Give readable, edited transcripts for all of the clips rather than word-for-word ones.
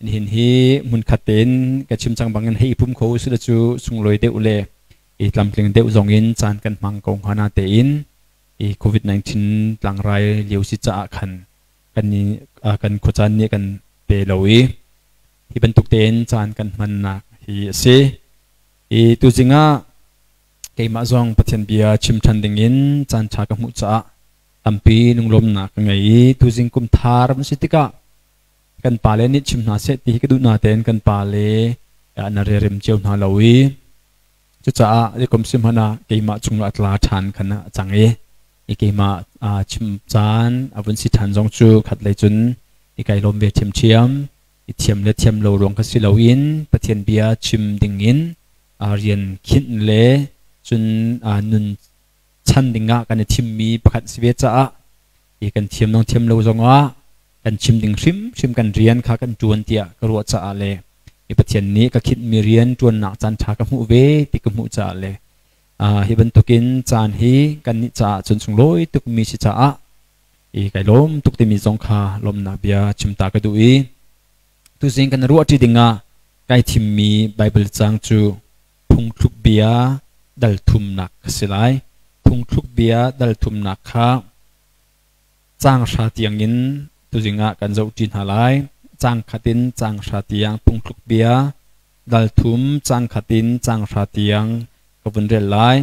Nihin hi hmunkhat tein ka chim cang bangin hei i pum kho usih cu sunglawi deuh le i tlamtling deuh zong in caan kan hmang ko hnga na tein i COVID-19 tlangrai lio si caah khan kan kan khuacaan nih kan pe lo i hi bantuk tein caan kan hmannak hi a si. I tuzing ah keimah zong Pathian bia chim ṭhan dingin caan ṭha ka hmuh caah tampi lunglawmnak ka ngei i tuzing kum thar an si tikah kan pale nih chim hna seh ti hi ka duh natein kan pale na rerem cio hna lo i cucaah zeikom si hmanh ah keimah chungah a tla ṭhan khan a cang i keimah chim caan a vun si ṭhan zong cu khat lei cun i kai lawm ve ṭhiamṭhiam. I thiam le thiam lo ruang kha si loin Pathian bia chim dingin rian khinh le cun nun chan dingah kan i thimmi pakhat si ve caah i kan thiam nong thiam lo zongah kan chim ding hrimhrim kan rian kha kan ṭuan tiah ka ruah caah le i Pathian nih ka khinhmi rian ṭuannak caan ṭha ka hmuh ve ti ka hmuh caah le hi bantukin caan hi kannih caah cun sunglawi tukmi si caah i kai lawm tuk timi zong kha lawmhnak bia chim ta ka duh i tuzing kan ruahṭi dingah kai thimmi Baibal caang cu phungthluk bia dal thumnak ka si lai. Phungthluk bia dal thumnak kha caang hra tiangin tuzing ah kan zohṭi hna lai. Caang khat in caang hra tiang phungthluk bia dal thum caang khat in caang hra tiang ka vun rel lai.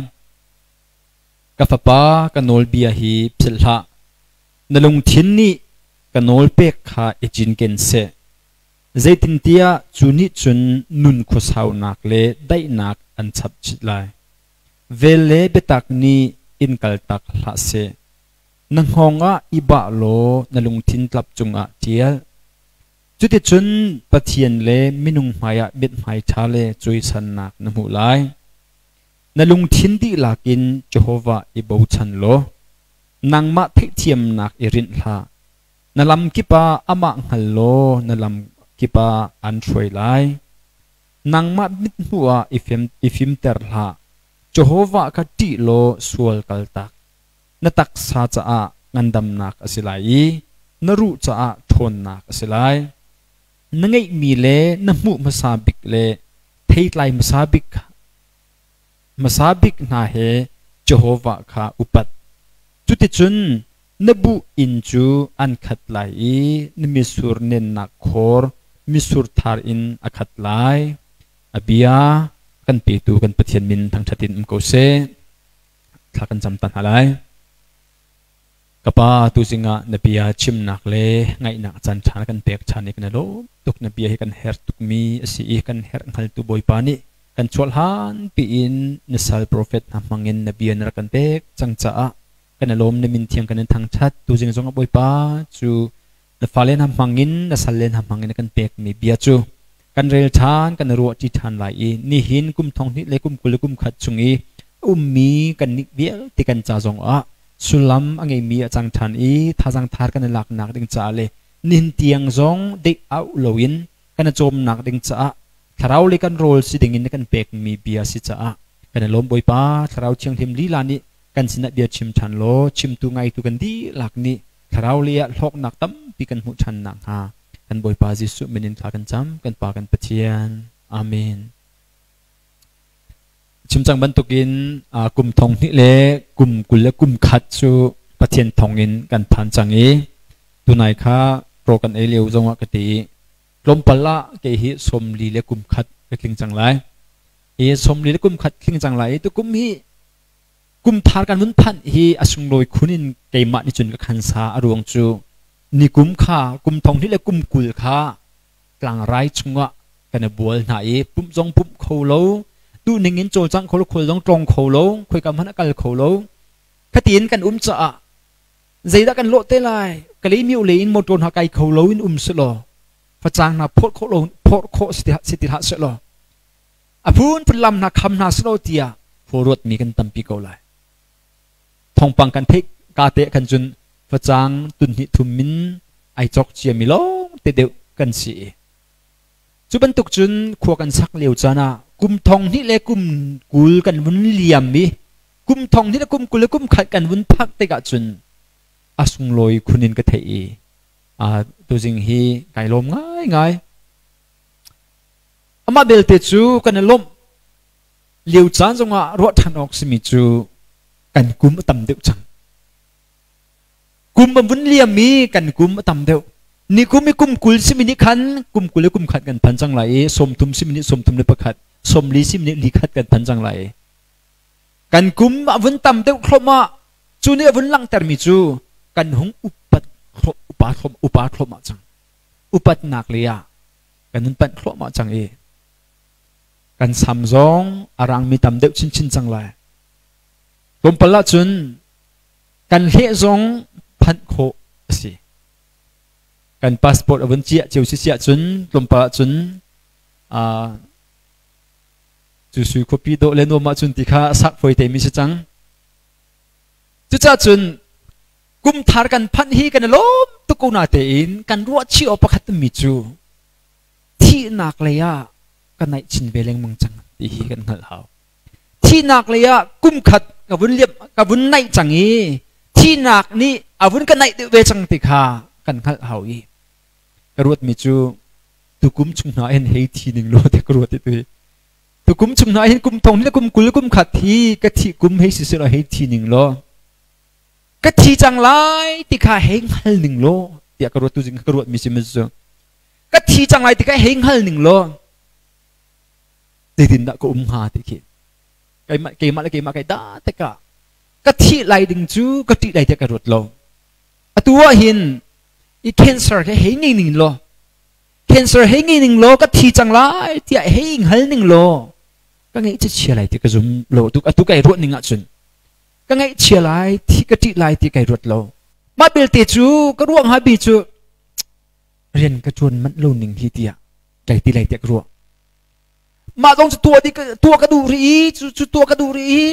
Ka fapa, ka nawlbia hi philh hlah. Na lungthin nih ka nawlpek kha i cinken seh. Zeitintiah cu nih cun nun khuasaunak le daihnak an chap chih lai. Vel le biatak nih in kaltak hlah seh. Na hngawng ah i bah law na lungthin tlap cungah ṭial. Cuticun Pathian le minung hmaiah mithmai ṭha le cawisannak na hmuh lai. Na lungthin dihlak in Jehovah i bochan law nangmah theihthiamnak i rinh hlah. Na lam kip ah amah hngal law na lam kip ah aan hruai lai. Nangmah mithmuh ah i fimter hlah. Jehovah kha ṭih law sual kaltak. Na taksa caah ngandamnak a si lai i na ruh caah ṭhawnnak a si lai. Na ngeihmi le na hmuh hmasa bik le theitlai hmasa bik hmasa bik hna he Jehovah kha upat. Cuticun na buh inn cu an khat lai i na mitsur nennak khor mitsur thar in a khat lai. A bia kan petu kan Pathian min thangṭhat in um ko seh. Thla kan cam ta hna lai. Ka pa, tuzing ah na bia chimnak le ngaihnak caan ṭha na kan pek ṭhan i kan i lawm tuk. Na bia hi kan herh tukmi a si i kan herh hngaltu Bawipa nih kan chuah hlan piin na sal profet hna hmangin na bia na rak kan pek cang caah kan i lawm. Na min thiang kan in thangṭhat. Tuzing zongah Bawipa cu na fale hna hmangin na salle hna hmangin na kan pekmi bia cu kan rel ṭhan, kan ruahṭi ṭhan lai i nihin kum thong hnih le kum 20 le kum khat chung i a ummi kannih vialte kan ca zongah sullam a ngeimi a cang ṭhan i thazaang thar kan i laknak ding caah le nihin tiang zong deih auh loin kan i cawmnak ding caah thlarau le kan rawl si dingin na kan pekmi bia si caah kan i lawm. Bawipa Thlarau Thianghlim lila nih kan sinah bia chim ṭhan law chimtu ngaitu kan dihlak nih thlarau lei ah hlawknak tampi kan hmuh ṭhan nakhnga kan Bawipa Jesuh min in thla kan cam, kan Pa kan Pathian. Amen. Chim cang bantukin kum thong hnih le kum 20 le kum khat cu Pathian thong in kan phan cang i tunai kha raw kan ei lio zongah ka ti i tlawmpal ah kei hi 40 le kum khat ka tling cang lai. Hi 40 le kum khat tling cang lai i tukum hi kum thar kan vun phanh hi a sunglawi khun in keimah nih cun ka khan sa. A ruang cu ni kum kha kum thong hnih le kum 20 kha tlangrai chungah kan i bual hna i pumh zong pumh kho lo, duhning in cawlcangh kho lo, khual zong tlawng kho lo, khoika hmanh a kal kho lo. Khatiin kan um caah zeidah kan lawh te lai? Kalaymyo lei in motor hna kai kho lo in um selaw, facang hna phorh khawh lo, phorh khawh si ti hlah selaw, a phunphun lam hna kham hna selaw tiah ruatmi kan tampi ko lai. Thawngpang kan theih ka te khan cun facang tun hnih thum min ai cawk ciami lawng te deuh kan si i cu bantuk cun khua kan sak lio caan ah kum thong hnih le kum 20 kan vun liam i kum thong hnih le kum 20 le kum khat kan vun phak tikah cun a sunglawi khun in ka theih i tuzing hi kai lawm ngaingai. Amah belte cu kan i lawmh lio caan zongah ruah ṭhan awk simi cu kan kum a tam deuh cang. Kum a vun liam i kan kum a tam deuh. Ni kum i kum 20 simi nih khan kum 20 le kum khat kan phan cang lai i 30 simi nih 31, 40 simi nih li khat kan phan cang lai i kan kum a vun tam deuh thluahmah. Cu nih a vun langhtermi cu kan hung upat upa thluahmah upa thluahmah cang. Upatnak lei ah kan hun panh thluahmah cang i kan sam zong a rangmi tam deuh chinchin cang lai. Tlawmpal ahcun kan hleh zong phanh khawh a si. Kan passport a vun ciah cio si siah cun tlawmpal ahcun cu sui khuapi dawh le nuam ahcun ti kha sak fawi te mi si cang. Cucaah cun kum thar kan phanh hi kan i lawm tuk ko na tein kan ruah chih awk pakhat mi cu thihnak lei ah ka naih chin ve lengmang cang ti hi kan hngalh hau. Thihnak lei ah kum khat ka vun liam ka vun naih cang i thihnak nih a vun ka naih deuh ve cang ti kha kan hngalh hau i ka ruat mi cu tukum chung hna hin hei thi ning law te ka ruat ti tu hi tukum chung hna hin kum thong le kum 20 kum khat hi ka thi kum hei si seh hei thi ning law ka thi cang lai ti kha hei hngal ning law tiah ka ruat tu zing ka ruat mi si mi cu ka thi cang lai ti kha hei hngal ning law zeitin dah ka um hnga ti khi keimah keimah le keimah kai da te ka ka thi lai ding cu ka ṭih lai tiah ka ruat lo. Atu ah hin i cancer he hei ngei ning law, cancer hei ngei ning law, ka thi cang lai tiah hei hngal ning law, ka ngaih chia lai ti ka zum lo. Atu atu kai ruat ning ahcun ka ngaih chia lai thi ka ṭih lai ti kai ruat lo. Mah belte cu ka ruang ha bi cu rian ka ṭuan manh lo ning hi tiah kai ti lai tiah ka ruah. Mah zong cu tuah di tuah ka duh rih i cu cu tuah ka duh rih i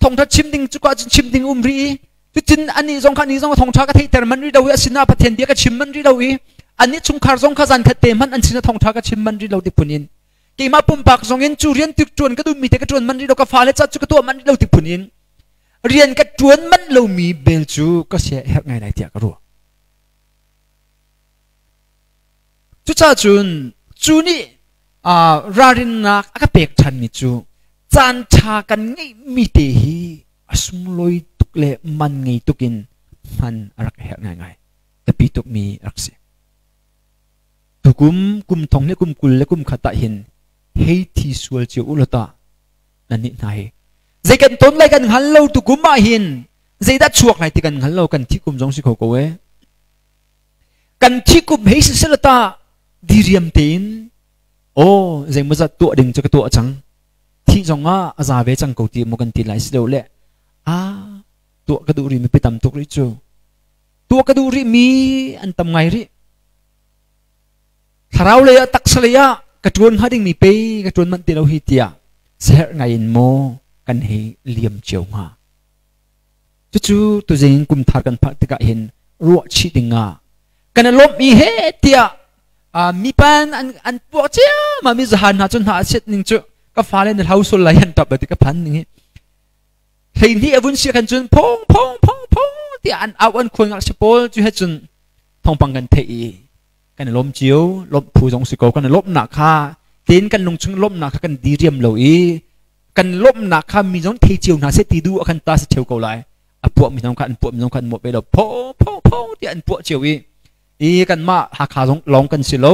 thawngṭha chim ding cu ka chim ding um rih i cutin anih zong kha ani zong thawngṭha ka theihter man rih lo i a sinah Pathian bia ka chim man rih lo i anih chungkhar zong kha zan khat te hmanh an sinah thawngṭha ka chim man rih lo ti phun in keimah pumpak zong in cu rian tik ṭuan ka duhmi te ka ṭuan man rih lo, ka fale ca cu ka tuah man rih lo ti phun in rian ka ṭuan man lomi bel cu ka sia herh ngai lai tiah ka ruah. Cucaah cun cu nih ralrinnak a ka pek ṭhanmi cu caan ṭha kan ngeihmi te hi a sunglawi tuk le man ngei tuk in hman a rak herh ngaingai, biapi tukmi a rak si. Tukum kum thong le kum 20 le kum khat ah hin hei thi sual cio u law tah nannih hna hi zei kan ton lai kan hngal lo. Tukum ah hin zeidah chuak lai ti kan hngal lo. Kan thi kum zong si kho ko e. Kan thi kum hei si sela ta diriam tein aw zeimawzat tuah ding cu ka tuah cang, thi zong ah a za ve cang ko ti maw kan ti lai si lo le a tuah ka duh rih mi tam tuk rih cu tuah ka duh rih mi an tam ngai rih, thlarau lei ah taksa lei ah ka tuan hnga ding mi pe ka tuan manh ti lo hi tiah seher ngai in maw kan hei liam cio hnga. Cucu tuzing kum thar kan phak tikah hin ruah chih ding ah kan i lawmh i he tiah mi pan an an puak ciammam mi zahan hna cu hna a chiat ning cu ka fale na hlau sul lai an tap ti ka phan ning hi. 12 a vun sia khan cun phong phong phong phong tiah an au an khual ngak si pawl cu he cun thawngpang kan theih i kan i lawm cio. Lawmh phu zong si ko. Kan i lawmhnak kha tin kan lungchung lawmhnak kha kan diriam lo i kan lawmhnak kha mi zong thei cio hna seh ti duh ah khan ta si theu ko lai. A puah mi zong kha an puah mi zong kha an mawh ve lo, pho pho pho tiah an puah cio i i kanmah Hakha zong lawng kan si lo,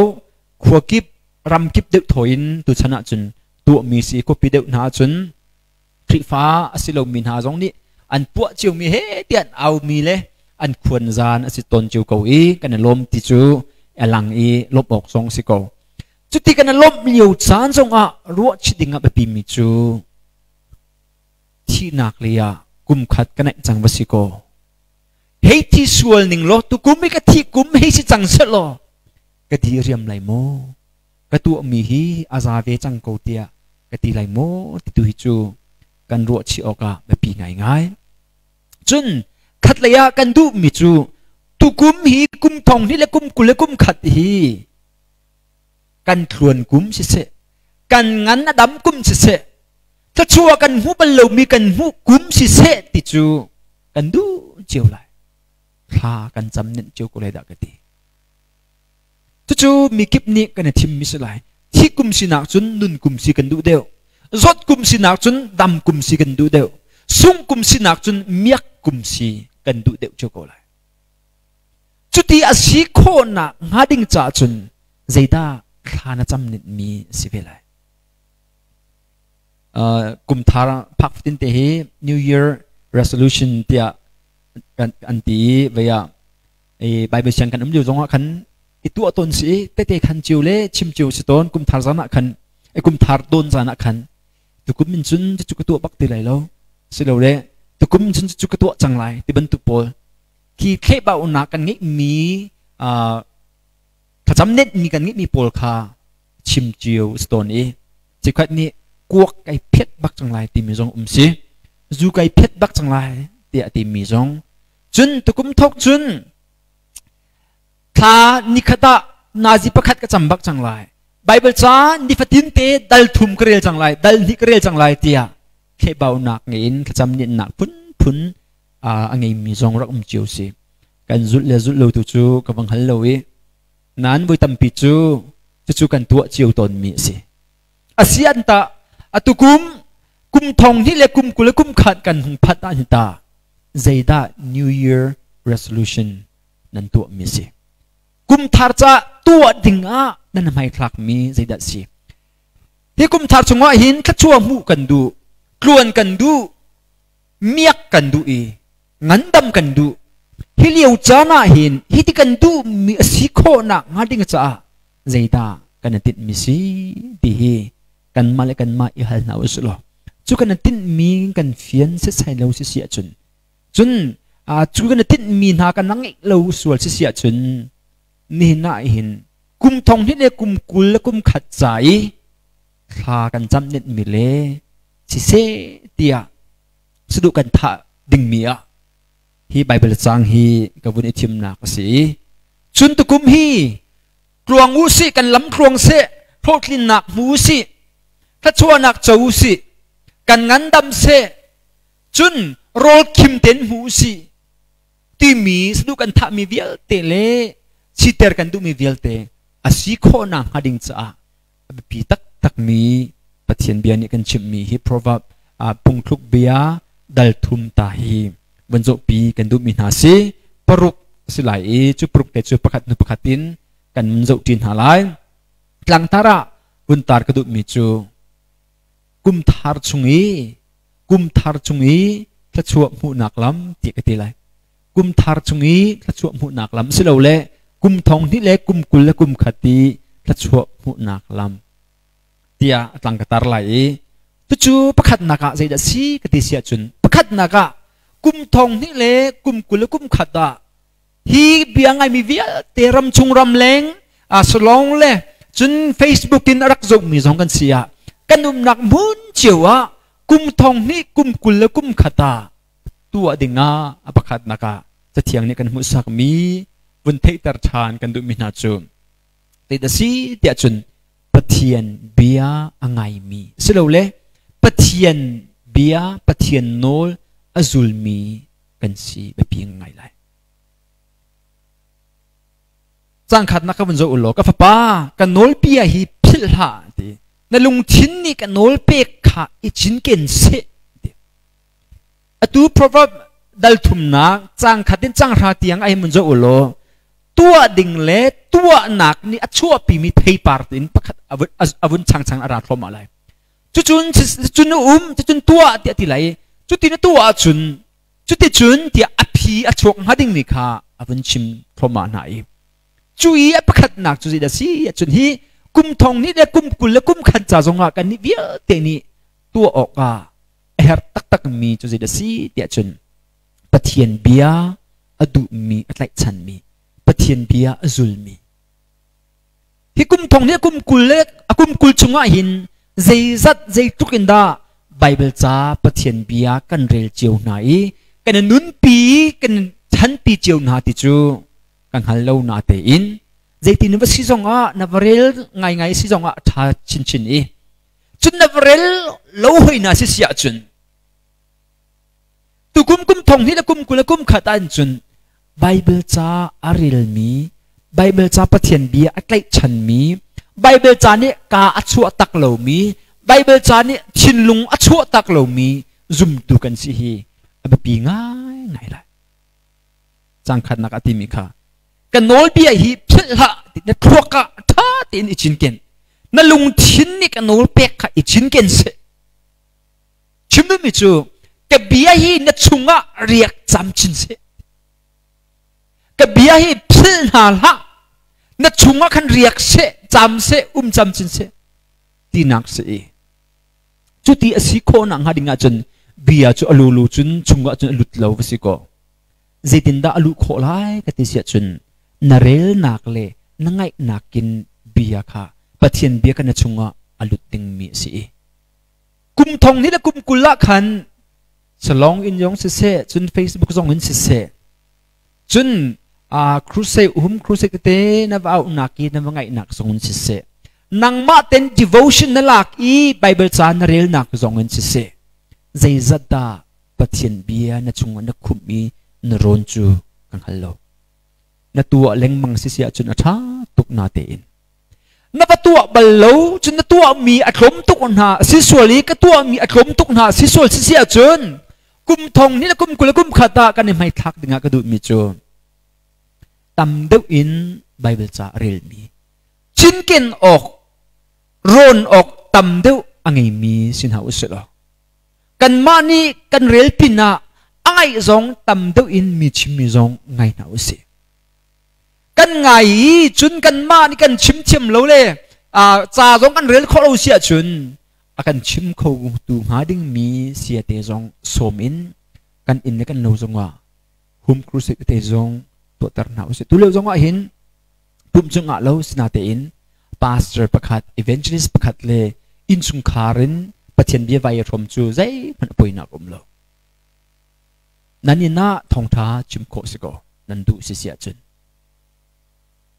khua kip ram kip deuh thaw in tuchan ah cun tuahmi si. Khuapi deuh hna cun Khrihfa a si lomi hna zong nih an puah cio mi he tiah an au mi le an khuan zan a si tawn cio ko i kan i lawm ti cu a lang i lawmh awk zong si ko. Cuti kan i lawmh lio caan zongah ruah chih ding ah biapi mi cu thihnak lei ah kum khat ka naih cang va si kaw hei thi sual ning law tukum i ka thih kum hei si cang seh law ka di riam lai maw, ka tuahmi hi a za ve cang ko tiah ka ti lai maw ti tu hi cu kan ruah chih awk ah biapi ngaingai. Cun khatlei ah kan duhmi cu tukum hi kum thong hnih le kum 20 le kum khat hi kan tluan kum siseh, kan ngan a dam kum siseh, thluachuah kan hmuh bal lomi kan hmuh kum siseh ti cu kan duh cio lai, thla kan cam nenh cio ko lai dah ka ti. Cucu mikip nih kan i thimmi si lai. Thi kum sinak cun nun kum si kan duh deuh. Zawt kum sinak cun dam kum si kan duh deuh. Sung kum sinak cun miak kum si kan duh deuh cio ko lai. Cuti a si khawhnak hnga ding caah cun zeidah thla na cam mi si ve lai. Kum thar phak fatin te hi New Year resolution tiah an ti i vei ah Bible siang kan um lio zongah khan i tuah tawn si tete khan cio le chim cio si tawn. Kum thar zan ah khan, kum thar tawn zan ah khan, tukum in cun cu ka tuah bak ti lai lo, silole tukum in cun cu ka tuah cang lai ti bantuk pawl khi thlehbaunak kan ngeih mi, thlacam net mi kan ngeih mi pawl kha chim cio si tawn i, cikhat nih kuak kai phet bak cang lai timi zong um si, zu kai phet bak cang lai tiah timi zong, cun tukum thok cun thla nikhat ah nazi pakhat ka cam bak cang lai, Bible ca nifatin te dal thum ka rel cang lai, dal hnih ka rel cang lai tiah thlehbaunak ngei in thlacam niannak phunphun a ngeimi zong rak um cio si. Kan zulh le zulh lo tu cu ka va hngal lo i, nain voi tampi cu cucu kan tuah cio tawnmi a si. Asi an ta atukum kum thong hnih le kum 20 le kum khat kan hung phat ah ta zeidah New Year resolution nan tuah mi si? Kum thar ca tuah ding ah nan hmaithlak mi zeidah si? Hi kum thar chungah hin thluachuah hmuh kan duh, tluan kan duh, miak kan duh i ngandam kan duh. Hi lio caan ah hin hi ti kan duh mi a si khawhnak hnga ding caah zeidah kan i tinh mi si ti hi kanmah le kanmah i hal hna usih law, cu kan i tinh mi kan fian setsai lo si si ahcun, cun cu kan i tinh mi hna kan ngeih lo sual si si ahcun, nihin ah hin kum thong hnih le kum 20 le kum khat ca i thla kan cam net mi le siseh tiah saduh kan thah dingmi ah hi Bible cang hi ka vun i thimnak a si. Cun tukum hi tluang u sih, kan lam tluang seh, hlawhtlinnak hmu u sih, thluachuahnak co u sih, kan ngandam seh, cun rawl khim ten hmu u sih timi saduh kan thahmi vialte le siter kan duhmi vialte a si khawhnak hnga ding caah a biapi taktakmi Pathian bia nih kan chimhmi hi Proverb phungthluk bia dal thum ta hi van zohpi kan duhmi hna si. Paruk si lai i, cu paruk te cu pakhat hnu pakhat in kan zohṭi hna lai. Tlangtar ah hun tar ka duhmi cu kum thar chung i kum thar chung i thluachuah hmuhnak lam ti ka ti lai. Kum thar chung i thluachuah hmuhnak lam silole kum thong hnih le kum 20 le kum khat i thluachuah hmuhnak lam tiah a tlang ka tar lai i, cucu pakhatnak ah zeidah si ka ti si ahcun, pakhatnak ah kum thong hnih le kum 20 le kum khat ah hi bia ngaimi vialte ram chung ram leng salong le cun Facebook in a rak zohmi zong kan si ah, kan umnak hmun cio ah kum thong hnih kum 20 le kum khat ah tuah dingah a pakhatnak ah Cathiang nih kan hmuhsakmi vun theihter ṭhan kan duhmi hna cu zeidah si tiah cun, Pathian bia a ngaimi silole Pathian bia, Pathian nawl a zulmi kan si biapi ngai lai. Cang khatnak ka vun zoh u law, "Ka fapa, ka nawlbia hi philh hlah," ti, "na lungthin nih ka nawl pek kha i cinken seh," ti. Atu Proverb dal thumnak cang khat in cang hra tiang ai mun zo u law, tuah ding le tuahnak nih a chuahpimi theipar tin pakhat avun chang chang a ra thluahmah lai. Cucun cun um cucun tuah tiah ti lai, cuti na tuah ahcun cuticun tiah a phi a chuak hnga dingmi kha a vun chim thluahmah hna i, cu i a pakhatnak cu zeidah si ahcun, hi kum thong hnih le kum 20 le kum khat ca zongah kan nih vialte nih tuah awkah a herh taktakmi cu zeidah si tiah cun, Pathian bia a duhmi, a tlaihchanmi, Pathian bia a zulmi. Hi kum thong nih kum 20 le a kum 20 chungah hin zeizat zeitluk in dah Bible ca, Pathian bia kan rel cio hna i kan i nunpi, kan chanpi cio hna ti cu ka hngal lo. Na tein zeitin va si zongah, na va rel ngaingai si zongah a ṭha chinchin i, cun na va rel lo hoi na si si ahcun, tukum kum thong hnih le kum 20 le kum khat ah cun Bible ca a relmi, Bible ca, Pathian bia a tlaihchanmi, Bible ca nih ka a chuah tak lomi, Bible ca nih thinlung a chuah tak lomi zumtu kan si hi a biapi ngaingai lai. Cang khatnak a timi kha ka nawlbia hi philh hlah na thluak ah ṭha tein i cinken, na lungthin nih ka nawl pek kha i cinken seh. Chim duhmi cu ka bia hi na chungah riak camcin seh, ka bia hi philh hna hlah, na chungah khan riak seh, cam seh, um camcin seh tinak si i cuti a si khawh nak hnga ding ahcun bia cu a lulu cun chungah cun a lut lo va si kaw zeitindah a luh khawh lai ka ti siah cun na relnak le na ngaihnak in bia kha, Pathian bia kha na chungah a lut dingmi a si i kum thong ni le kum 20 ah khan salong in zong siseh, cun Facebook zong in siseh, cun crusade um crusade tete na va auhnak i na va ngaihnak zong in siseh, nangmah ten devotion na lak i Bible ca na relnak zong in siseh, zeizat dah Pathian bia na chungah na khumh i na rawn cu ka hngal lo. Na tuah lengmang si si ahcun a ṭha tuk, na tein na va tuah bal lo cun na tuahmi a tlawm tuk hna si sual i ka tuahmi a tlawm tuk hna si sual si si ahcun kum thong ni le kum 20 le kum khat ah kan i hmaithlak dingah ka duhmi cu tam deuh in Bible ca a relmi, cinken awk, rawn awk tam deuh a ngeimi si hna usih law kanmah nih kan rel pinah a ngaih zong tam deuh in mi chimmi zong ngai hna usih. Kan ngai i cun kanmah nih kan chim thiam lo le ca zong kan rel khawh lo si ahcun a kan chim kho tu hnga dingmi siate zong sawm in kan inn le kan lo zongah home crusade te zong tuahter hna usih. Tu lio zongah hin pumh cu ngah lo, sinatein pastor pakhat, evangelist pakhat le innchungkhar in Pathian bia vai hrom cu zeihmanh a poinak um lo. Nan inn ah thawngṭha chim khawh si ko nan duh si si ahcun.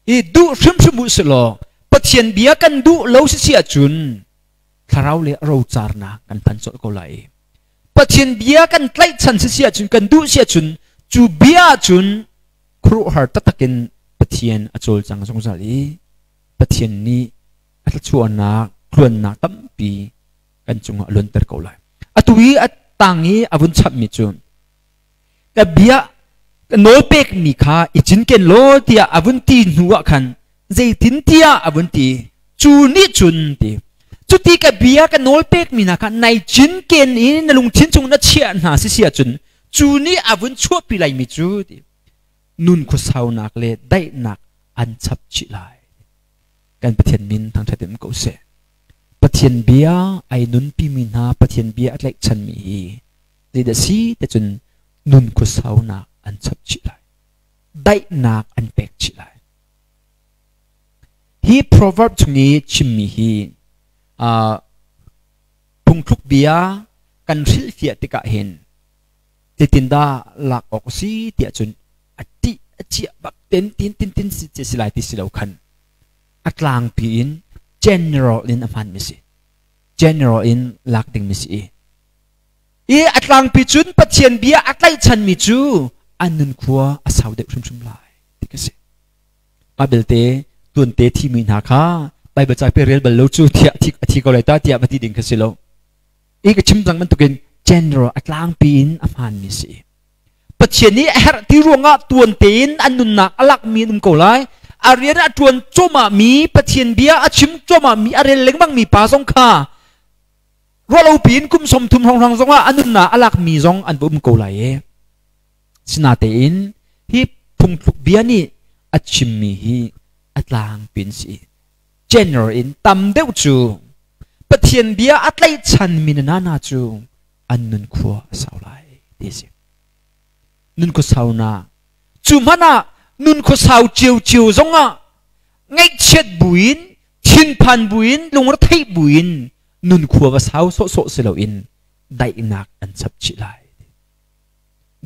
I duh hrimhrim u si law, Pathian bia kan duh lo si si ahcun thlarau le rocarnak kan phan colh ko lai. Pathian bia kan tlaihchan si si ahcun, kan duh si ahcun, cu bia ahcun khuaruahhar taktak in Pathian a cawlcang zungzal i Pathian nih a thluachuahnak tluannak tampi kan cungah a luanter ko lai. Atu i a tang i a vun chapmi cu ka bia ka nawl pekmi kha i cinken law tiah a vun ti hnu ah khan zeitin tiah a vun ti, cu nih cun ti cuti ka bia ka nawl pekmi hna kha nai cinken i na lungthin chung na chiah hna si si ahcun cu nih a vun chuahpi laimi cu ti nun khuasaunak le daihnak an chap chih lai. Kan Pathian min thangṭhat in ko seh. Pathian bia ai nunpimi hna, Pathian bia a tlaihchanmi hi zeidah si te cun nun khuasaunak an chap chih lai, daihnak an pek chih lai. Hi proverb chung i chimmi hi phungthluk bia kan hrilhfiah tikah hin zeitindah lak awk a si tiah cun a ṭih a ciah bak ten tin tin tin si si lai ti si lo khan a tlangpi in general in a hmanmi si, general in lak dingmi si i a tlangpi cun Pathian bia a tlaihchanmi cu an nun khua a sau deuh hrimhrim lai ti ka si. Mah belte tuante thimi hna kha Bible ca pe rel bal lo cu thiah a thi ko lai ta tiah va ti ding kha si lo. I ka chim cang bantukin general a tlangpi in a hmanmi si. Pathian nih a herh ti ruangah tuan tein an nunnak a lakmi an um ko lai. A rian a ṭuan cuahmahmi, Pathian bia a chim cuahmahmi, a rel lengmangmi pa zong kha ruahlo piin kum 30 hrawnghrang zongah a nunnak a lakmi zong an va um ko lai e. Sinatein hi phungthluk bia nih a chimmi hi a tlangpin si. General in tam deuh cu Pathian bia a tlaihchanmi na nana cu an nun khua a sau lai ti a si. Nun khua sau na cu hmanh ah nun khua sau cio zongah ngaihchiat buin, thinphan buin, lungretheih buin nun khua va sau sawhsawh si loin daihnak an chap chih lai.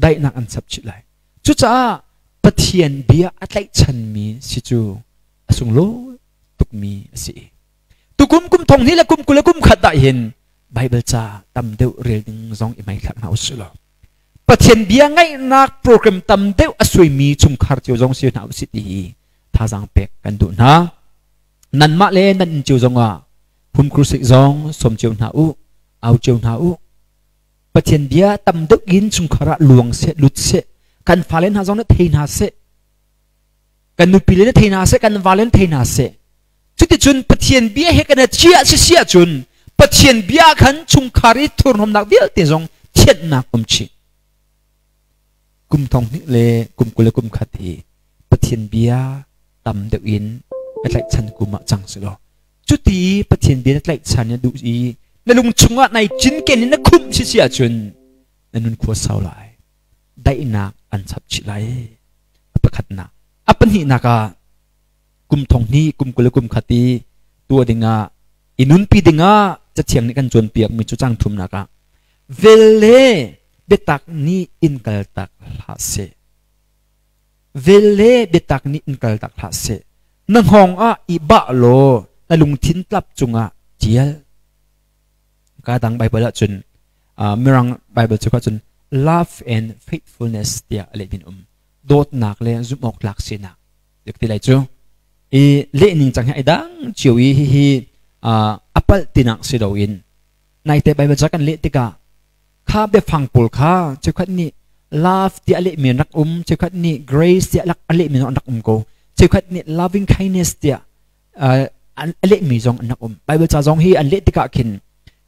Daihnak an chap chih lai. Cucaah Pathian bia a tlaihchanmi si cu a sunglawi tukmi a si. Tukum kum thong hnih le kum 20 le kum khat ah hin Bible ca tam deuh rel ding zong i hmaithlak hna usih law Pathian bia ngaihnak program tam deuh a suaimi chungkhar cio zong si hna usih ti hi thazaang pek kan duh hna. Nanmah le nan inn cio zongah hum crusade zong sawm cio hna u, au cio hna u. Pathian bia tam deuh in chungkhar ah luang seh, lut seh, kan fale hna zong nih thei hna seh, kan nupi le nih thei hna seh, kan vale nih thei hna seh. Cuticun Pathian bia he kan chia si si ahcun Pathian bia khan chungkhar i thurhnawmnak vialte zong thianhnak um chih. Kum thong hnih le kum 20 le kum khat hi Pathian bia tam deuh in ka tlaihchan kum ah cang si law cuti i Pathian bia na tlaihchan na duh i na lung chungah nai cinken in na khumh si si ahcun na nun khua sau lai, daihnak an chap chih lai. A pakhatnak. A pahnihnak ah kum thong hnih kum 20 le kum khat i tuah dingah i nunpi dingah Cathiang nih kan cawnpiak mi cu cang thumnak ah vel le biatak nih in kaltak hlah seh. Vel le biatak nih in kaltak hlah seh. Na hngawng ah i bah law na lungthin tlap cungah tial. Ka dang Bible ahcun Mirang Bible cu cun love and faithfulness tiah a leh min um. Dawtnak le zumh awk tlak sinak. Ti lai cu. I leh ning cang hi ai dang cio i hihi a palh tinak si loin naite Bible ca kan leh tikah kha biafang pawl kha cheukhat nih love tiah lehmi an rak um, cheukhat nih grace tiah a lehmi zong an rak um ko, cheukhat nih loving kindness tiah a lehmi zong an rak um. Bible ca zong hi an leh tikah khin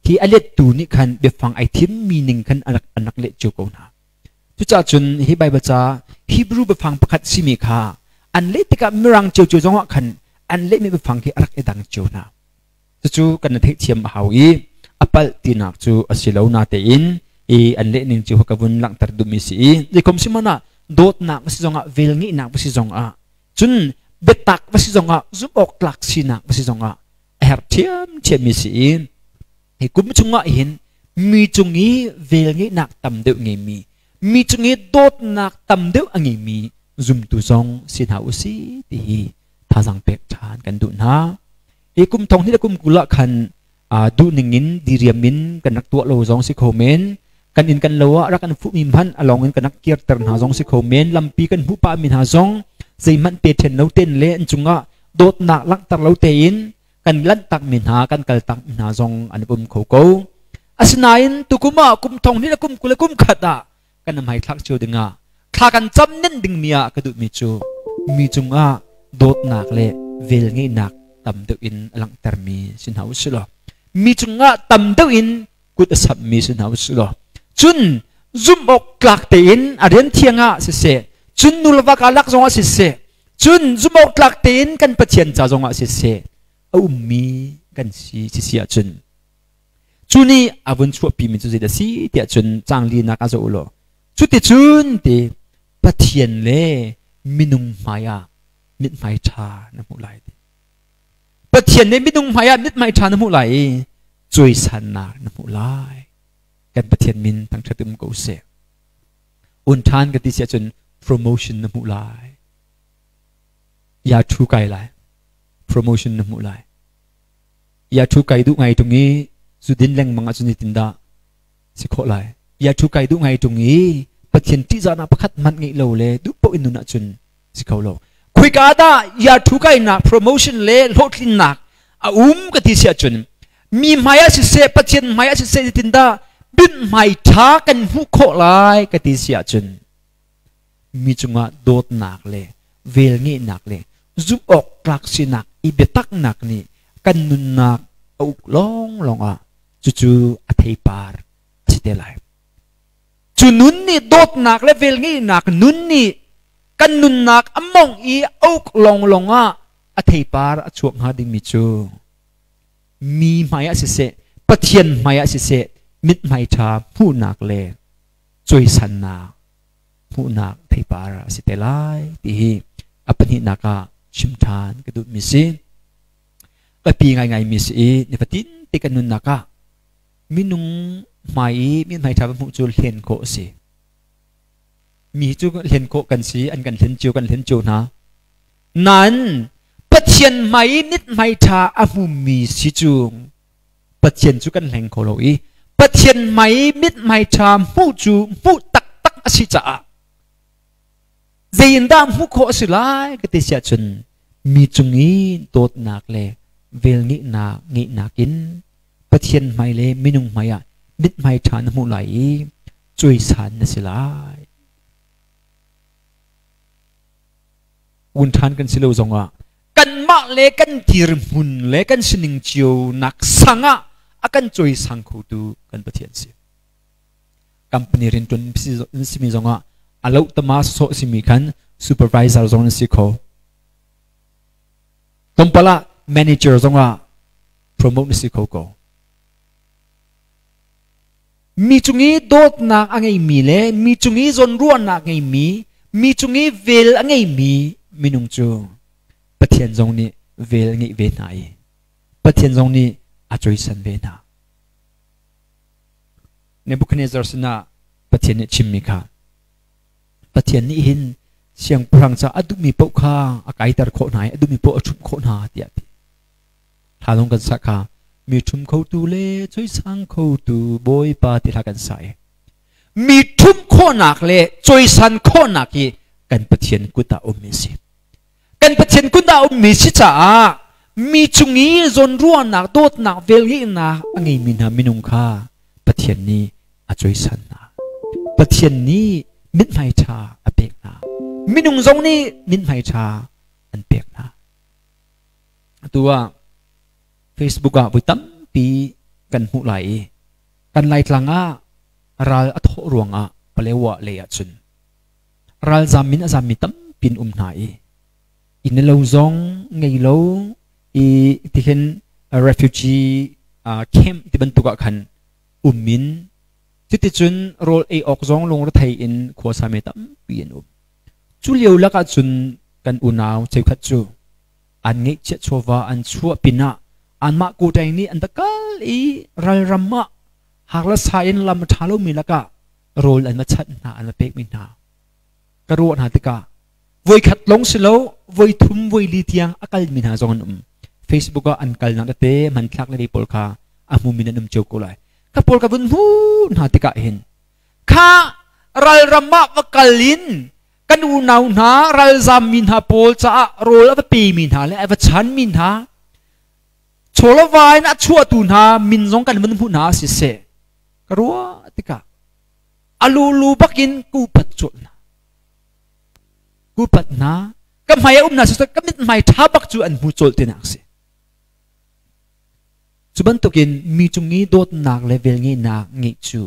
hi a lettu nih khan biafang ai thimmi ning khan an rak leh cio ko hna. Cucaah cun hi Bible ca Hebrew biafang pakhat simi kha an leh tikah Mirang ciocio zongah khan an lehmi biafang khi a rak i dang cio hna. Cucu kan na theihthiam a hau i a palh tinak cu a si lo natein i an lehning cu ka vun langhter duhmi si i zeikom si hmanh ah dawtnak va si zongah, velngeihnak va si zongah, cun biatak va si zongah, zumh awk tlak sinak va si zongah a herh ṭhiamṭhiammi si i hi kum chungah hin mi cung i velngeihnak tam deuh ngeimi, mi cung i dawtnak tam deuh a ngeimi zumtu zong si hna u si ti hi thazaang pek ṭhan kan duh hna. Hi kum thong hnih le kum 20 ah khan duh ning in diriam in kan rak tuah lo zong si kho men, kan inn kan lo ah rak kan fuhmi hmanh a lawng in kan rak kirter hna zong si kho men, lampi kan hmuh pahmi hna zong zeihmanh pe ṭhen lo ten le an cungah dawtnak langhter lo tein kan lanhtakmi hna, kan kaltakmi hna zong an um kho ko. Asinain tukum ah kum thong hnih le kum 20 le kum khat ah kan hmaithlak cio dingah thla kan cam nen dingmi ah ka duhmi cu mi cungah dawtnak le velngeihnak tam deuh in a langhtermi si hna usih law, mi cungah tam deuh in kut a sammi si hna usih law, cun zumh awk tlak tein a rian thiang ah siseh, cun nu le va karlak zongah siseh, cun zumh awk tlak tein kan Pathian ca zongah siseh a ummi kan si si ahcun cu nih a vun chuahpimi cu zeidah si tiah cun caang linak ah zoh u law, cuticun ti Pathian le minung hmaiah mithmai ṭha na hmuh lai ti. Pathian le minung hmaiah mithmai ṭha na hmuh lai i cawisannak na hmuh lai. Kan Pathian min thangṭhat um ko seh. Un ṭhan ka ti si ahcun promotion na hmuh lai, ya ṭhu kai lai, promotion na hmuh lai. Ya ṭhu kai duh ngai ṭung i zu din lengmang ahcun zeitindah si khawh lai? Ya ṭhu kai duh ngai ṭung i Pathian ṭihzahnak pakhat hmanh ngeih lo le duh paoh in nun ahcun si kho lo. Khoika dah ya ṭhu kainak, promotion le hlawhtlinnak a um ka ti si ahcun mi hmai ah siseh, Pathian hmai ah siseh, zeitindah mithmai ṭha kan hmuh khawh lai ka ti si ahcun mi cungah dawtnak le velngeihnak le zumh awk tlak sinak i biataknak nih kan nunnak a uk lawnglawng ah cucu a theipar a si te lai. Cu nun nih, dawtnak le velngeihnak nun nih kan nunnak a mongh i a uk lawnglawng ah a theipar a chuak hnga dingmi cu mi hmai ah siseh, Pathian hmai ah siseh, mithmai ṭha hmuhnak le cawisannak hmuhnak theipar a si te lai ti hi a pahnihnak ah chim ṭhan ka duhmi si. Biapi ngaingaimi si i nifatin te kan nunnak ah minung hmai i mithmai ṭha va hmuh cu hlen khawh a si. Mi cu hlen khawh kan si, an kan hlen cio, kan hlen cio hna. Nain Pathian hmai i mithmai ṭha a hmumi si cu Pathian cu kan hleng kho lo i Pathian hmai i mithmai ṭha hmuh cu hmuh taktak a si caah zei in dah hmuh khawh a si lai ka ti si ahcun mi cung i dawtnak le Vel ngeihnak ngeihnak in Pathian hmai le minung hmai ah mithmai ṭha na hmuh lai i cuaisan na si lai. Un ṭhan kan si lo zongah kanmah le kan dirhmun le kan sining cio nak sang ah a kan cawisang khotu kan Pathian si. Company rianṭuan simi zongah a loh tama sawh simi khan supervisor zong na si kho. Tlawmpal ah manager zongah promote na si kho ko. Mi cung i dawtnak a ngeimi le mi cung i zawnruahnak ngeimi, mi cung i vel a ngeimi minung cu Pathian zong nih vel ngeih ve hna i Pathian zong nih a cawisan ve hna. Nebuchadnezzar sinah Pathian nih chimmi kha Pathian nih hin siangpahrang ca a duhmi paoh kha a kaiter khawh hna i a duhmi paoh a ṭhumh khawh hna tiah a ti. Hla zong kan sak kha mi ṭhum khotu le cawisang khotu Bawipa ti hla kan sa i mi ṭhumh khawhnak le cawisan khawhnak hi kan Pathian kut ah ummi si. Kan Pathian kut ah ummi si caah mi cung i zawnruahnak, dawtnak, velngeihnak a ngeimi hna minung kha Pathian nih a cawisan hna. Pathian nih mithmai ṭha a pek hna. Minung zong nih mithmai ṭha an pek hna. Atu ah Facebook ah voi tampi kan hmuh lai i kan Laitlang ah ral a thawh ruangah Palewa lei ahcun ralzam in a zammi tampi an um hna i inn lo zong ngei lo i tihin refugee camp ti bantuk ah khan um in cuticun rawl ei awk zong lungrethei in khuasa mi tampi an um. Cu lio lakah cun kan unau cheukhat cu an ngeihchiah chawva an chuah pinah anmah kawṭaing nih an va kal i ralram ah hak le sa in lam a ṭha lomi lakah rawl an va chanh hna an va pekmi hna ka ruah hna tikah voikhat lawng si lo voi thum voi li tiang a kalmi hna zong an um. Facebook ah an kalnak tete hmanthlak le pawl kha a hmumi nan um cio ko lai. Kha pawl ka vun hmu hna tikah hin kha ralram ah va kal in kan unau hna ralzammi hna pawl caah rawl a va pemi hna le a va chanmi hna chawlava in a chuahtu hna min zong kan vun hmuh hna siseh ka ruah tikah a lulu bakin ku pat cawlh hna ku pat hna ka hmai a um hna siseh ka mit hmai ṭha bak cu an hmu cawlh tinak si. Cu bantukin mi cung i dawtnak le velngeihnak ngeih cu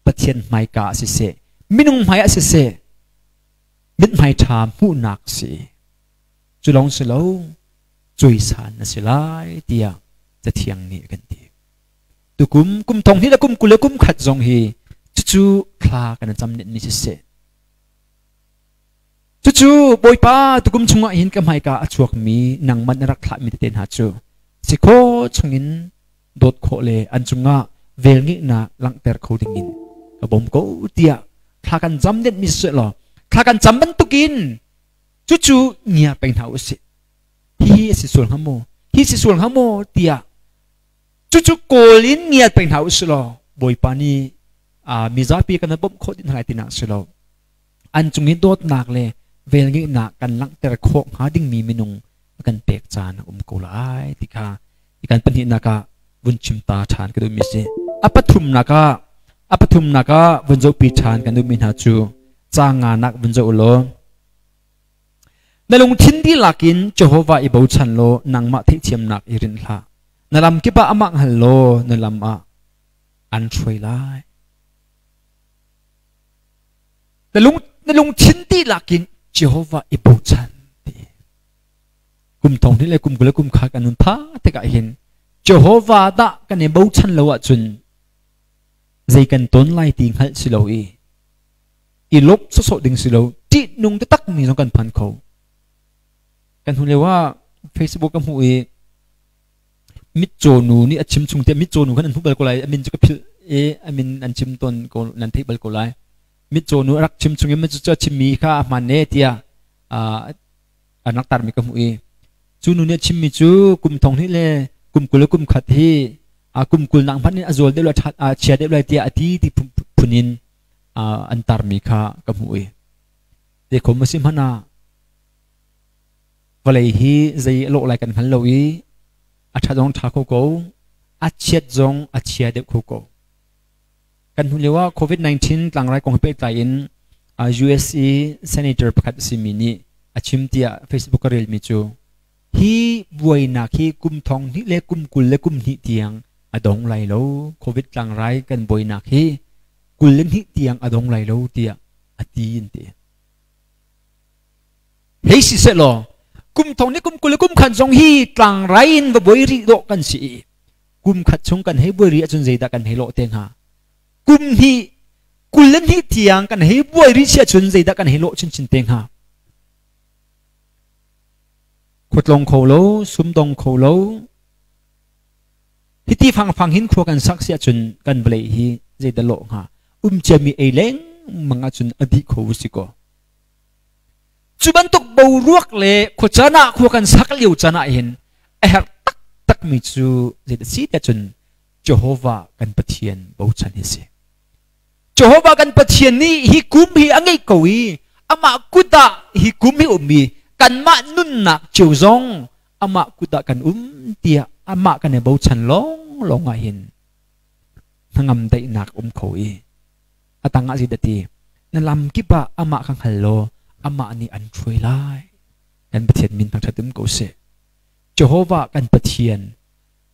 Pathian hmaika ah siseh, minung hmai ah siseh, mithmai ṭha hmuhnak a si. Cu lawng si lo, cuaisan na si lai tiah Cathiang nih a kan ti. Tukum kum thong hnih le kum 20 le kum khat zong hi cucu thla kan cam nenmi siseh. Cucu Bawipa tukum chungah hin ka hmaika a chuakmi nangmah na rak thlahmi tete hna cu si khawh chungin dawt khawh le an cungah velngeihnak langhter kho dingin ka bawm ko tiah thla kan cam denmi siseh law thla kan cam bantukin cucu ngia peng hna usih. Hihi a si sual hnga maw? Hi si sual hnga maw? tiah cucu kawl in ngiat peng hna usih law Bawipa nih mizapi kan bawmh khawh dih hna lai tinak si lo. An cung i dawtnak le velngeihnak kan langhter khawh hnga dingmi minung a kan pek caan a um ko lai ti kha kan pahnihnak ah vun chim ta ṭhan ka duhmi si. A pathumnak ah vun zohpi ṭhan kan duhmi hna cu ca nganak vun zoh law na lungthin dihlak in Jehovah i bochan law nangmah theihthiamnak i rinh hlah. Na lam kip ah amah hngal law na lam ah an hruai lai. Na lungthin dihlak in Jehovah i bochan ti. Kum thong hnih le kum 20 le kum kha kan nun tha tikah hin Jehovah dah kan i bochan lo ahcun zei kan ton lai ti hngalh si lo i i lawmh sawsawh ding si lo ṭih nung taktak mi zong kan phan kho. Kan hnu lio ah Facebook ka hmuh i mitcaw nu nih a chim chung tiah mitcaw nu khan an hmuh bal ko lai a min cu ka philh i a min an chim tawn ko nan theih bal ko lai. Mitcaw nu a rak chim chung i cu a chimmi kha a hmaan ne tiah an rak tarmi ka hmuh i cu nu nih a chimmi cu kum thong hnih le kum 20 le kum khat hi kum 20 nak hmanh in a zual deuh lai a chia deuh lai tiah a ti ti phun in an tarmi kha ka hmuh i te khom a si hmanh ah vawlei hi zei a lawh lai kan hngal lo i. A ṭha zong ṭha kho ko, a chiat zong a chia deuh kho ko. Kan hnu lio ah COVID-19 tlangrai kong he pehtlai in US i senator pakhat a simi nih a chim tiah Facebook ka relmi cu hi buainak hi kum thong hnih le kum 20 le kum hnih tiang a dong lai lo. COVID tlangrai kan buainak hi 22 tiang a dong lai lo tiah a ti in ti. Hei si sehlaw kum thong ni kum 20 le kum khan zong hi tlangrai in va buai rih dawh kan si i kum khat chung kan hei buai rih ahcun zeidah kan hei lawh te hnga? Kum hnih 22 tiang kan hei buai rih si ahcun zeidah kan hei lawh chinchin te hnga? Khuatlong kho lo, sumdong kho lo, hiti fangfang hin khua kan sak si ahcun kan vawlei hi zeidah lawh hnga? Um ciami ei lengmang ahcun a dih kho si kaw. Cu bantuk boruak le khuacaan ah khua kan sak lio caan ah hin a herh taktakmi cu zeidah si tiah cun Jehovah kan Pathian bochan hi si. Jehovah kan Pathian nih hi kum hi a ngeih ko i amah kut ah hi kum hi um i kanmah nunnak cio zong amah kut ah kan um tiah amah kan i bochan lawnglawng ah hin hnangam daihnak um kho i a tangah zeidah ti na lam kip ah amah kha hngal law amah nih an hruai lai. Kan Pathian min thangṭhat um ko seh. Jehovah kan Pathian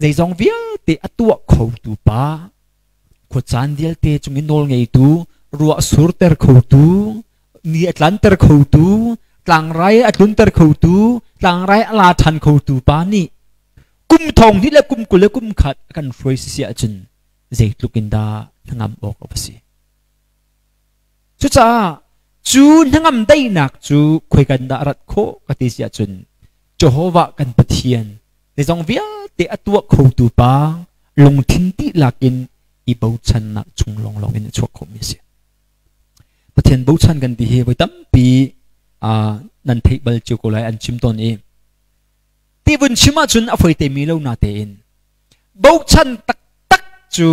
zeizong vialte a tuah khotu pa, khuacaan vialte cung i nawl ngeitu, ruah surter khotu, ni a tlanter khotu, tlangrai a tlunter khotu, tlangrai a la ṭhan khotu pa nih kum thong hnih le kum 20 le kum khat a kan hruai si ahcun zeitluk in dah hnangam awk a va si. Cucaah cu hnangam daihnak cu khoikan dah rat khawh ka ti si ahcun Jehovah kan Pathian zeizong vialte a tuah khotu pa lungthin dihlak in i bochannak chung lawnglawng in a chuak khomi a si. Pathian bochan kan ti hi voi tampi nan theih bal cio ko lai an chim tawn i ti vun chim ahcun a foi te mi lo na tein bochan taktak cu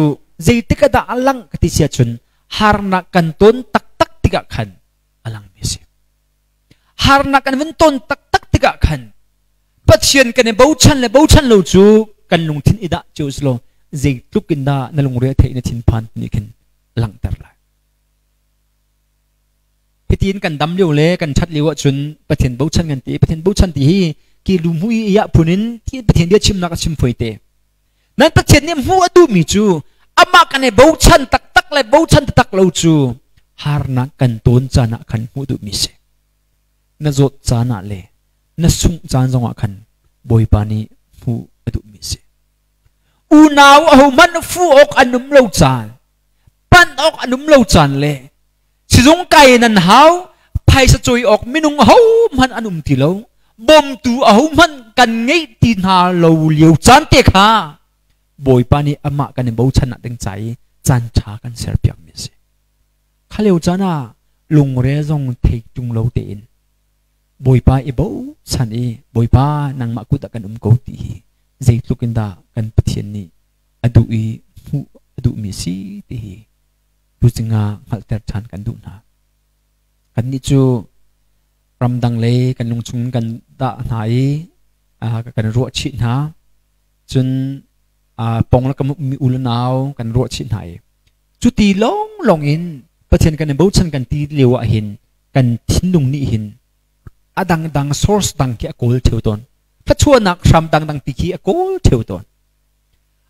zeitik ah dah a lang ka ti si ahcun harnak kan ton taktak tikah khan a langmi a si. Harnak kan vun ton taktak tikah khan Pathian kan i bochan le bochan lo cu kan lungthin i dah cio si law zeitluk in dah na lungre a theih na thinphan nih khin langhter lai. Hitin kan dam lio le kan ṭhat lio ahcun Pathian bochan kan ti. Pathian bochan ti hi ki lu hmu i iah phun in Pathian bia chimnak a chim foi te. Nan Pathian nih hmuh a duhmi cu amah kan i bochan taktak le bochan taktak lo cu harnak kan tawn caan ah khan hmuh duhmi si. Na zawt caan ah le na sungh caan zongah khan Bawipa nih hmuh a duhmi si. Unau ahohmanh fu awk an um lo caan, panh awk an um lo caan le sizung kai nan hau, phaisa cawi awk minung ahohmanh an um ti lo, bawmtu ahohmanh kan ngeih ti hna lo lio caan te kha Bawipa nih amah kan i bochan nak ding ca i caan ṭha kan serpiakmi a si. Kha lio caan ah lungre zong thei ṭung lo tein Bawipa i bochan i Bawipa nangmah kut ah kan um ko ti hi zeitluk in dah kan Pathian nih a duh i hmuh a duhmi si ti hi tuzing ah hngalhter ṭhan kan duh hna. Kannih cu ramdang lei kan lungchung kan dah hna i kan ruah chih hna. Cun pong le kam ummi u le nau kan ruah chih hna i cuti lawnglawng in Pathian kan i bochan kan ti lio ah hin kan thinlung nih hin a dangdang source dang khi a kawl theu tawn. Thluachuahnak hram dangdang ti khi a kawl theu tawn.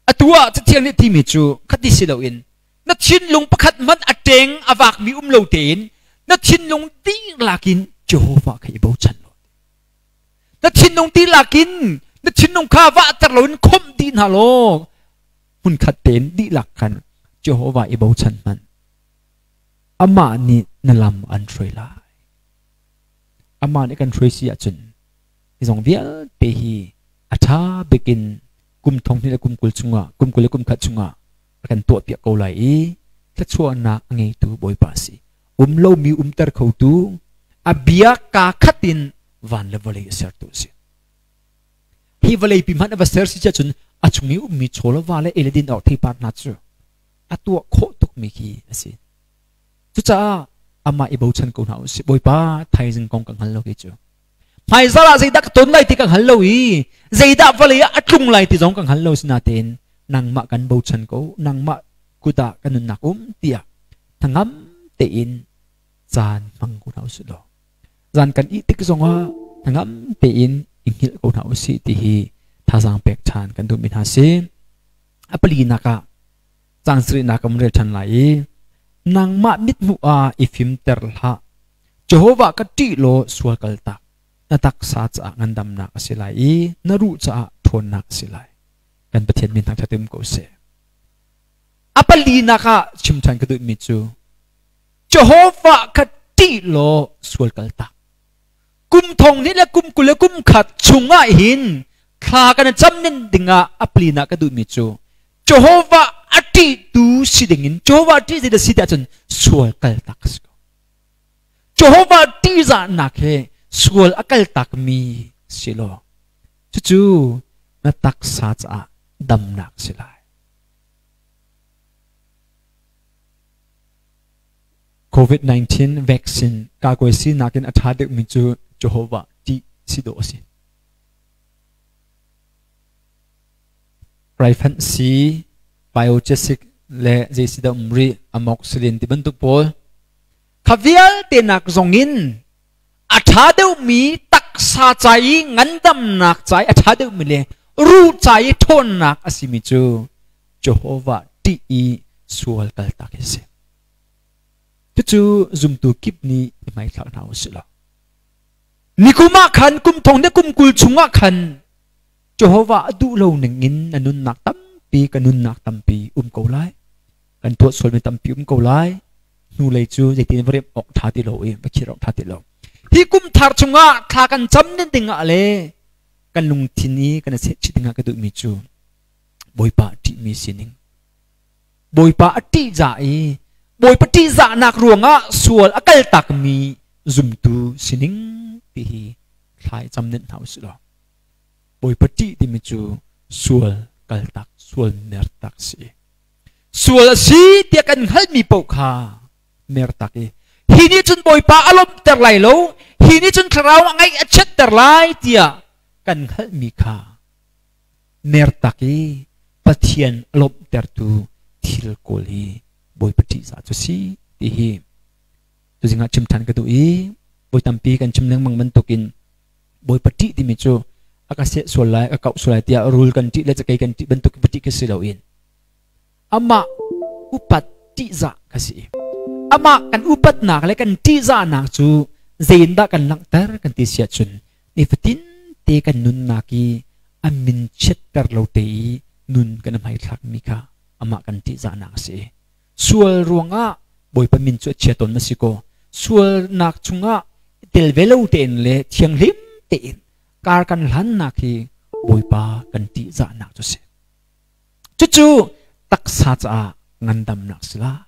Atu ah Cathiang nih timi cu khati si loin na thinlung pakhat hmanh a ṭeng a vakmi um lo tein na thinlung dihlak in Jehovah kha i bochan law na thinlung dihlak in na thinlung kha vahter loin khomh dih hna law hmunkhat tein dihlak khan Jehovah i bochan hmanh amah nih na lam an hruai lai. Amah nih kan hruai si ahcun hi zong vialte hi a ṭha bik in kum thong hnih le kum 20 chungah kum 20 le kum khat chungah a kan tuahpiak ko lai i thluachuahnak a ngeitu Bawipa a si. Um lomi umter khotu, a bia kaa khat in van le vawlei a sertu a si. Hi vawlei pi hmanh a va ser si cun a chung i ummi chaw le va le ei le din awk theipar hna cu a tuah khawh tukmi khi a si. Cucaah amah i bochan ko hna usih. Bawipa thaizing kong ka hngal lo kei cu. Hmaizarh ah zeidah ka ton lai ti ka hngal lo i zeidah vawlei ah a tlung lai ti zong ka hngal lo. Sinain nangmah kan bochan ko, nangmah kut ah ka nunnak um tiah hnangam tein caan hmang ko hna usih law, zan kan ih tik zongah hnangam tein i hngilh ko hna usih ti hi thazaang pek ṭhan kan duhmi hna si. A palinak ah cang sarihnak kan rel ṭhan lai i, nangmah mithmuh ah i fimter hlah, Jehovah ka ṭih law sual kal tak, na taksa caah ngandamnak a si lai i na ruh caah ṭhawnnak a si lai. Kan Pathian min thangṭhat um ko seh. A palinak ah chim ṭhan ka duhmi cu, Jehovah kha ṭih law sual kal tak. Kum thong hnih le kum 20 le kum khat chungah hin thla kan cam ning dingah a palinak ka duhmi cu, Jehovah a ṭihtu si dingin. Jehovah ṭih zeidah si ti ahcun sual kal tak a si ko. Jehovah ṭihzahnak he sual a kal takmi si law, cucu na taksa caah damnak si lai. COVID-19 vaccine kakuaisi nakin a ṭha deuhmi cu Jehovah ṭih si dawh a si. Raifanh sii, biogesic le zei si dah um rih, amoxicillin ti bantuk pawl kha vialte nak zong in a ṭha deuhmi, taksa ca i ngandamnak ca i a ṭha deuhmi le ruh ca i ṭhawnnak a simi cu Jehovah ṭih i sual kaltak hi si. Cucu zumtu kip nih i hmaithlak hna u sih law. Nikum ah khan, kum thong le kum 20 chungah khan Jehovah a duh lo ning in na nunnak tampi, ka nunnak tampi um ko lai. Kan tuah sualmi tampi um ko lai. Hnulei cu zeitin va remh awk ṭha ti lo i va khir awk ṭha ti lo. Hi kum thar chungah thla kan cam ning ding ah le kan lungthin i kan i sehchih ding ah ka duhmi cu Bawipa ṭihmi sining. Bawipa a ṭihzah i Bawipa ṭihzahnak ruangah sual a kaltakmi zumtu sining ti hi thla i cam nen hna usih law. Bawipa ṭih timi cu sual kaltak, sual mertak si. Sual a si tiah kan hngalhmi paoh kha mertak i hi nih cun Bawipa a lawmhter lai lo, hi nih cun thlarau a ngaih a chiatter lai tiah kan hngalhmi kha mertak i Pathian a lawmhtertu thil kawl hi Bawipa ṭihzah cu si ti hi tuzing ah chim ṭhan ka duh i, voi tampi kan chim lengmang bantukin Bawipa ṭih timi cu a ka seh sual lai, a kauh sual lai tiah rul kan ṭih le cakei kan ṭih bantuk va ṭih khi si loin amah upat ṭihzah kha si. Amah kan upatnak le kan ṭihzahnak cu zeiindah kan langhter kan ti si ahcun, nifatin te kan nunnak i a min chiatter lo te i nun kan hmaithlakmi kha amah kan ṭihzahnak a si. Sual ruangah Bawipa min cu a chia tawn na si kaw, sualnak chungah tel ve lo tein le thianghlim tein kar kan hlannak hi Bawipa kan ṭihzahnak cu si. Cucu taksa caah ngandamnak si lai.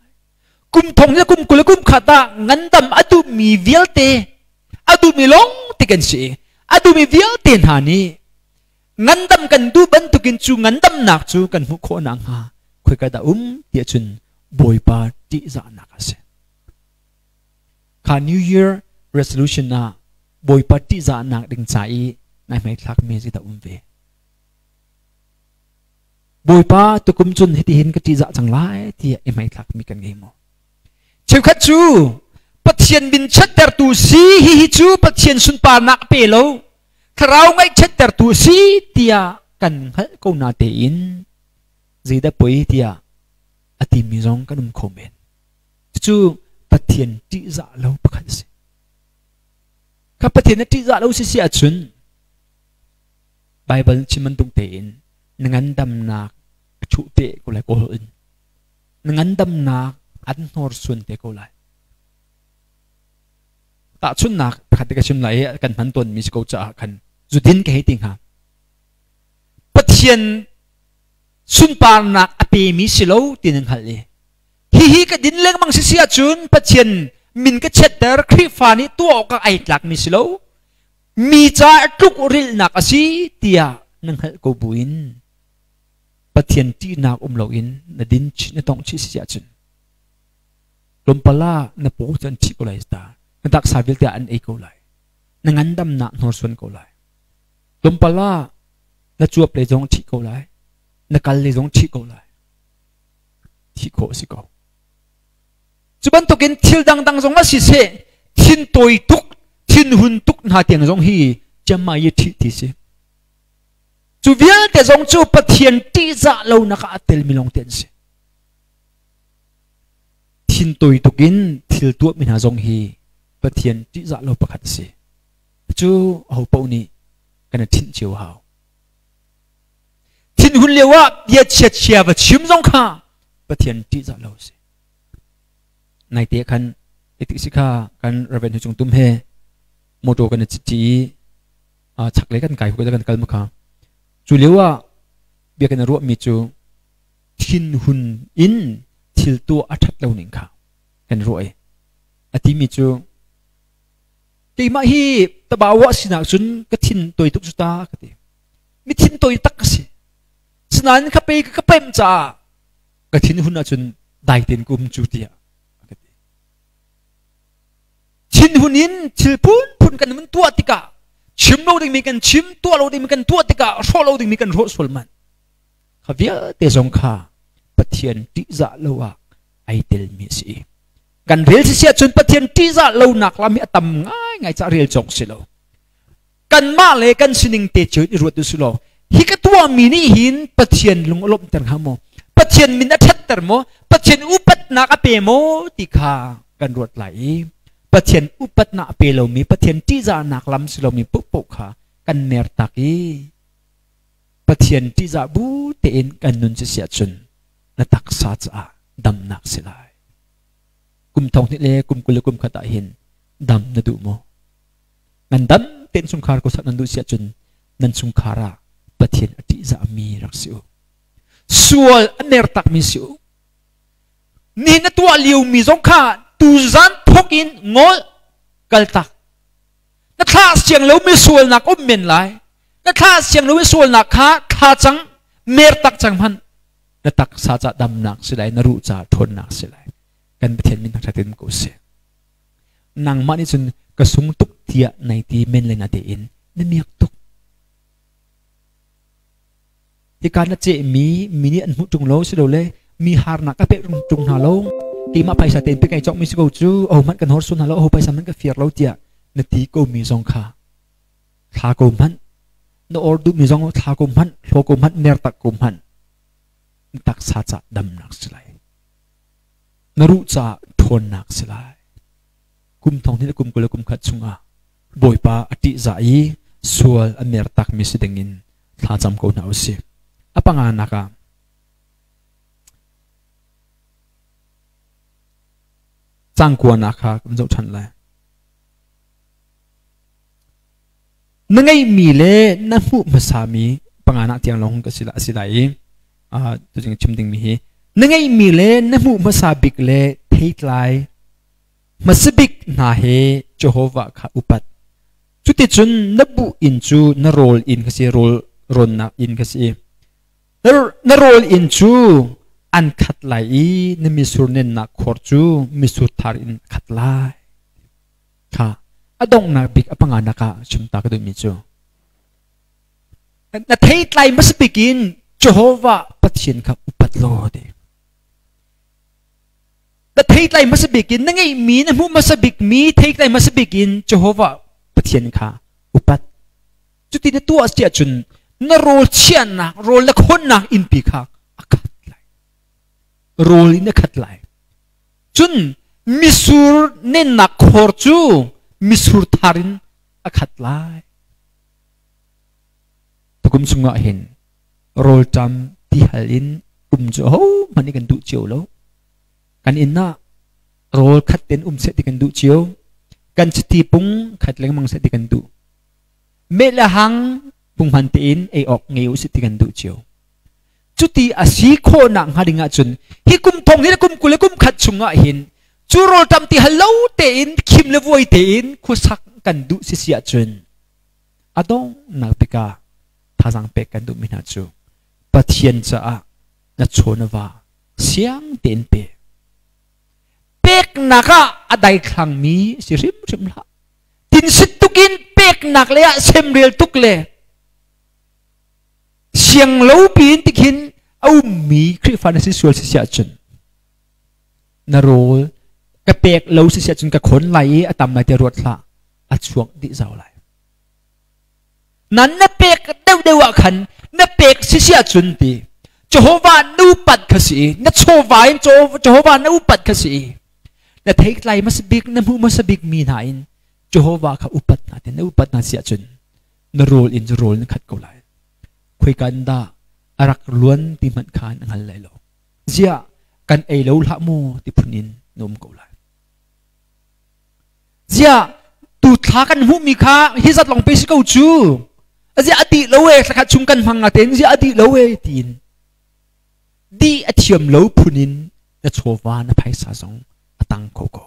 Kum thong le kum 20 le kum khat ah ngandam a duhmi vialte, a duhmi lawng ti kan si, a duhmi vialte hna nih ngandam kan duh bantukin cu ngandamnak cu kan hmuh khawh nakhnga khoika dah um tiah cun Bawipa ṭihzahnak a si. Kha New Year resolution ah Bawipa ṭihzahnak ding ca i nai hmaithlak mi zeidah um ve? Bawipa, tukum cun hitihin ka ṭihzah cang lai tiah i hmaithlak mi kan ngei maw? Cheukhat cu Pathian min chiattertu si, hihi cu Pathian sunparnak pe lo, thlarau ngaihchiattertu si tiah kan hngalh ko na tein zeidah poi tiah a timi zong kan um kho men. Cucu Pathian ṭihzah lo pakhat a si. Kha Pathian na ṭihzah lo si si ahcun Baibal chim bantuk tein na ngandamnak a chuh te ko lai, kawl in na ngandamnak an hnorsuan te ko lai. Tahchunhnak pakhat te ka chim lai i, kan hman tawnmi si ko caah khan zudin ka hei ti hnga. Pathian sunparnak a pemi si lo ti nan hngalh i hihi ka din lengmang si si ahcun Pathian min ka chiatter, Khrihfa nih tuah awk ah ai tlakmi si lo, mi ca tluk rilhnak a si tiah na hngalh ko buin Pathian ṭihnak um loin na din chih, na tongh chih si ahcun tlawmpal ah na paw cu an ṭhih ko lai ta, na taksa vialte ah an ei ko lai. Na ngandamnak hnorsuan ko lai. Tlawmpal ah na cuap le zong ṭhih ko lai. Na kal le zong ṭhih ko lai. Thih khawh a si ko. Cu bantukin thil dangdang zong ah siseh, thin tawi tuk, thinhun tuk hna tiang zong hi ciammai i ṭhih ti si. Cu vialte zong cu Pathian ṭihzah lonak ah a telmi lawng te an si. Thin tawi tuk in thil tuahmi hna zong hi Pathian ṭihzah lo pakhat a si. Cu aho paoh nih kan i ṭhinh cio hau. Thinhun lio ah bia chia-chia va chim zong kha Pathian ṭihzah lo a si. Naite khan itik si kha kan Reverend Hu Cung Tum he motor kan i cit i chaklei kan kai kan kal ma kha. Cu lio ah bia kan i ruahmi cu thinhun in thil tuah a ṭhat lo ning kha kan ruah i a timi cu keimah hi tabawa sinak cun ka thin toi tuk cu ta ka ti. Mi thin toi tak ka si. Sinain ka pe ka pem caah ka thin hun ahcun dai tein ka um cu tiah ka ti. Thinhun in thil phunphun kan mun tuah tikah chim lo dingmi kan chim, tuah lo dingmi kan tuah tikah hrawh lo dingmi kan hrawh sual man. Kha vialte zong kha Pathian ṭihzah lo ah ai telmi a si. Kan rel si ahcun Pathian ṭihzah lonak lam hi a tam ngaingai caah rel cawk si lo. Kanmah le kan sining te cio i ruat u si law hi ka tuahmi nih hin Pathian lung a lawmhter hnga maw? Pathian min a ṭhatter maw? Pathian upatnak a pe maw? ti kha kan ruat lai i Pathian upatnak a pe lomi Pathian ṭihzahnak lam si lomi paohpaoh kha kan mertak i Pathian ṭihzah bu tein kan nun si si ahcun na taksa caah damnak si lai. Kum thong hnih le kum 20 le kum khat ah hin dam na duh maw? Ngandam tein chungkhar ko sak nan duh si ahcun nan chungkhar ah Pathian a ṭihzahmi rak si u. Sual a mertakmi si u. Nihin na tuah liomi zong kha tuzan thawk in ngol kaltak. Na thlah siang lomi sualnak um men lai. Na thlah siang lomi sualnak kha thla cang, mertak cang hmanh. Na taksa ca damnak si lai, na ruh ca ṭhawnnak si lai. Kan Pathian min thangṭhat in ko seh. Nangmah nih cun ka sung tuk tiah nai ti men le na tein na miak tuk. Hika na cehmi mi nih an hmuh ṭung lo silole mi harnak ka pek ṭung hna lo. Keimah phaisa tein pe kai cawkmi si ko cu ahohmanh kan hor sun hna lo, aho phaisa hmanh ka fir lo tiah na ti ko mi zong kha thla ko hmanh. Na or duhmi zong thla ko hmanh, hlaw ko hmanh, mer tak ko hmanh. Na taksa ca damnak si lai. Na ruh caah ṭhawnnak si lai. Kum thong hnih le kum 20 le kum khat chungah Bawipa a ṭihzah i sual a mer takmi si dingin thla cam ko hna usih. A panganak ah cang kuanak kha kan zoh ṭhan lai. Na ngeihmi le na hmuh hmasami panganak tiang lawng ka si si lai i tuzing chim dingmi hi na ngeihmi le na hmuh hmasa bik le theitlai hmasa bik hna he Jehovah kha upat. Cuticun na buh inn cu na rawl inn kha si rawl rawnnak inn kha si. Na rawl inn cu an khat lai i na misur nennak khor cu misur thar in a khat lai. Kha a donghnak bik a panganak ah chim ta ka duhmi cu na theitlai hmasa bik in Jehovah Pathian kha upat law ti. Na theitlai hmasa bik in na ngeihmi na hmuh hmasa bikmi theitlai hmasa bik in Jehovah Pathian kha upat. Cuti na tuah si ahcun na rawl chiahnak, rawl na khonnak innpi kha a khat lai. Rawl in a khat lai. Cun misur nennak khor cu misur thar in a khat lai. Tukum chungah hin rawlṭam tihal in um cu ahohmanh nih kan duh cio lo. Kan inn ah rawl khat tein um seh ti kan duh cio. Kan chiti pung khat lengmang seh ti kan duh. Meh le hang punghman tein ei awk ngei u sih ti kan duh cio. Cuti a si khawhnak hnga ding ahcun hi kum thong hi le kum 20 le kum khat chungah hin cu rawlṭam ti hal lo tein khim le vuai tein khuasak kan duh si si ahcun a donghnak tikah thazaang pek kan duhmi hna cu Pathian caah na chaw na va siang tein pe. Peknak ah a daithlangmi si hrimhrim hlah. Tinsit tukin Peknak le ah semrel tuk le siang lo piin tikhin a ummi Khrihfa na si sual si siah cun na rawl ka pek lo si siah cun ka khon lai i a tam lai te ruat hlah, a chuak dih zau lai. Nan na pek deuhdeuh ah khan na pek si siah cun ti Jehovah na upat kha si, na chawva in Jehovah na upat kha si. Na theitlai hmasa bik, na hmuh hmasa bik mi hna in Jehovah kha upat hna ti na upat hna si ahcun na rawl in rawl na khat ko lai. Khoika in dah a rak luan ti hmanh kha na hngal lai lo. Ziah kan ei lo hlah mu ti phun in na um ko lai. Ziah tu thla kan hmuhmi kha hi zat lawng pe si ko cu. Ziah a dih lo e, thlakhat chung kan hmang nga tein ziah a dih lo e tiin dih a thiam lo phun in na chawva na phaisa zong a tang kho ko.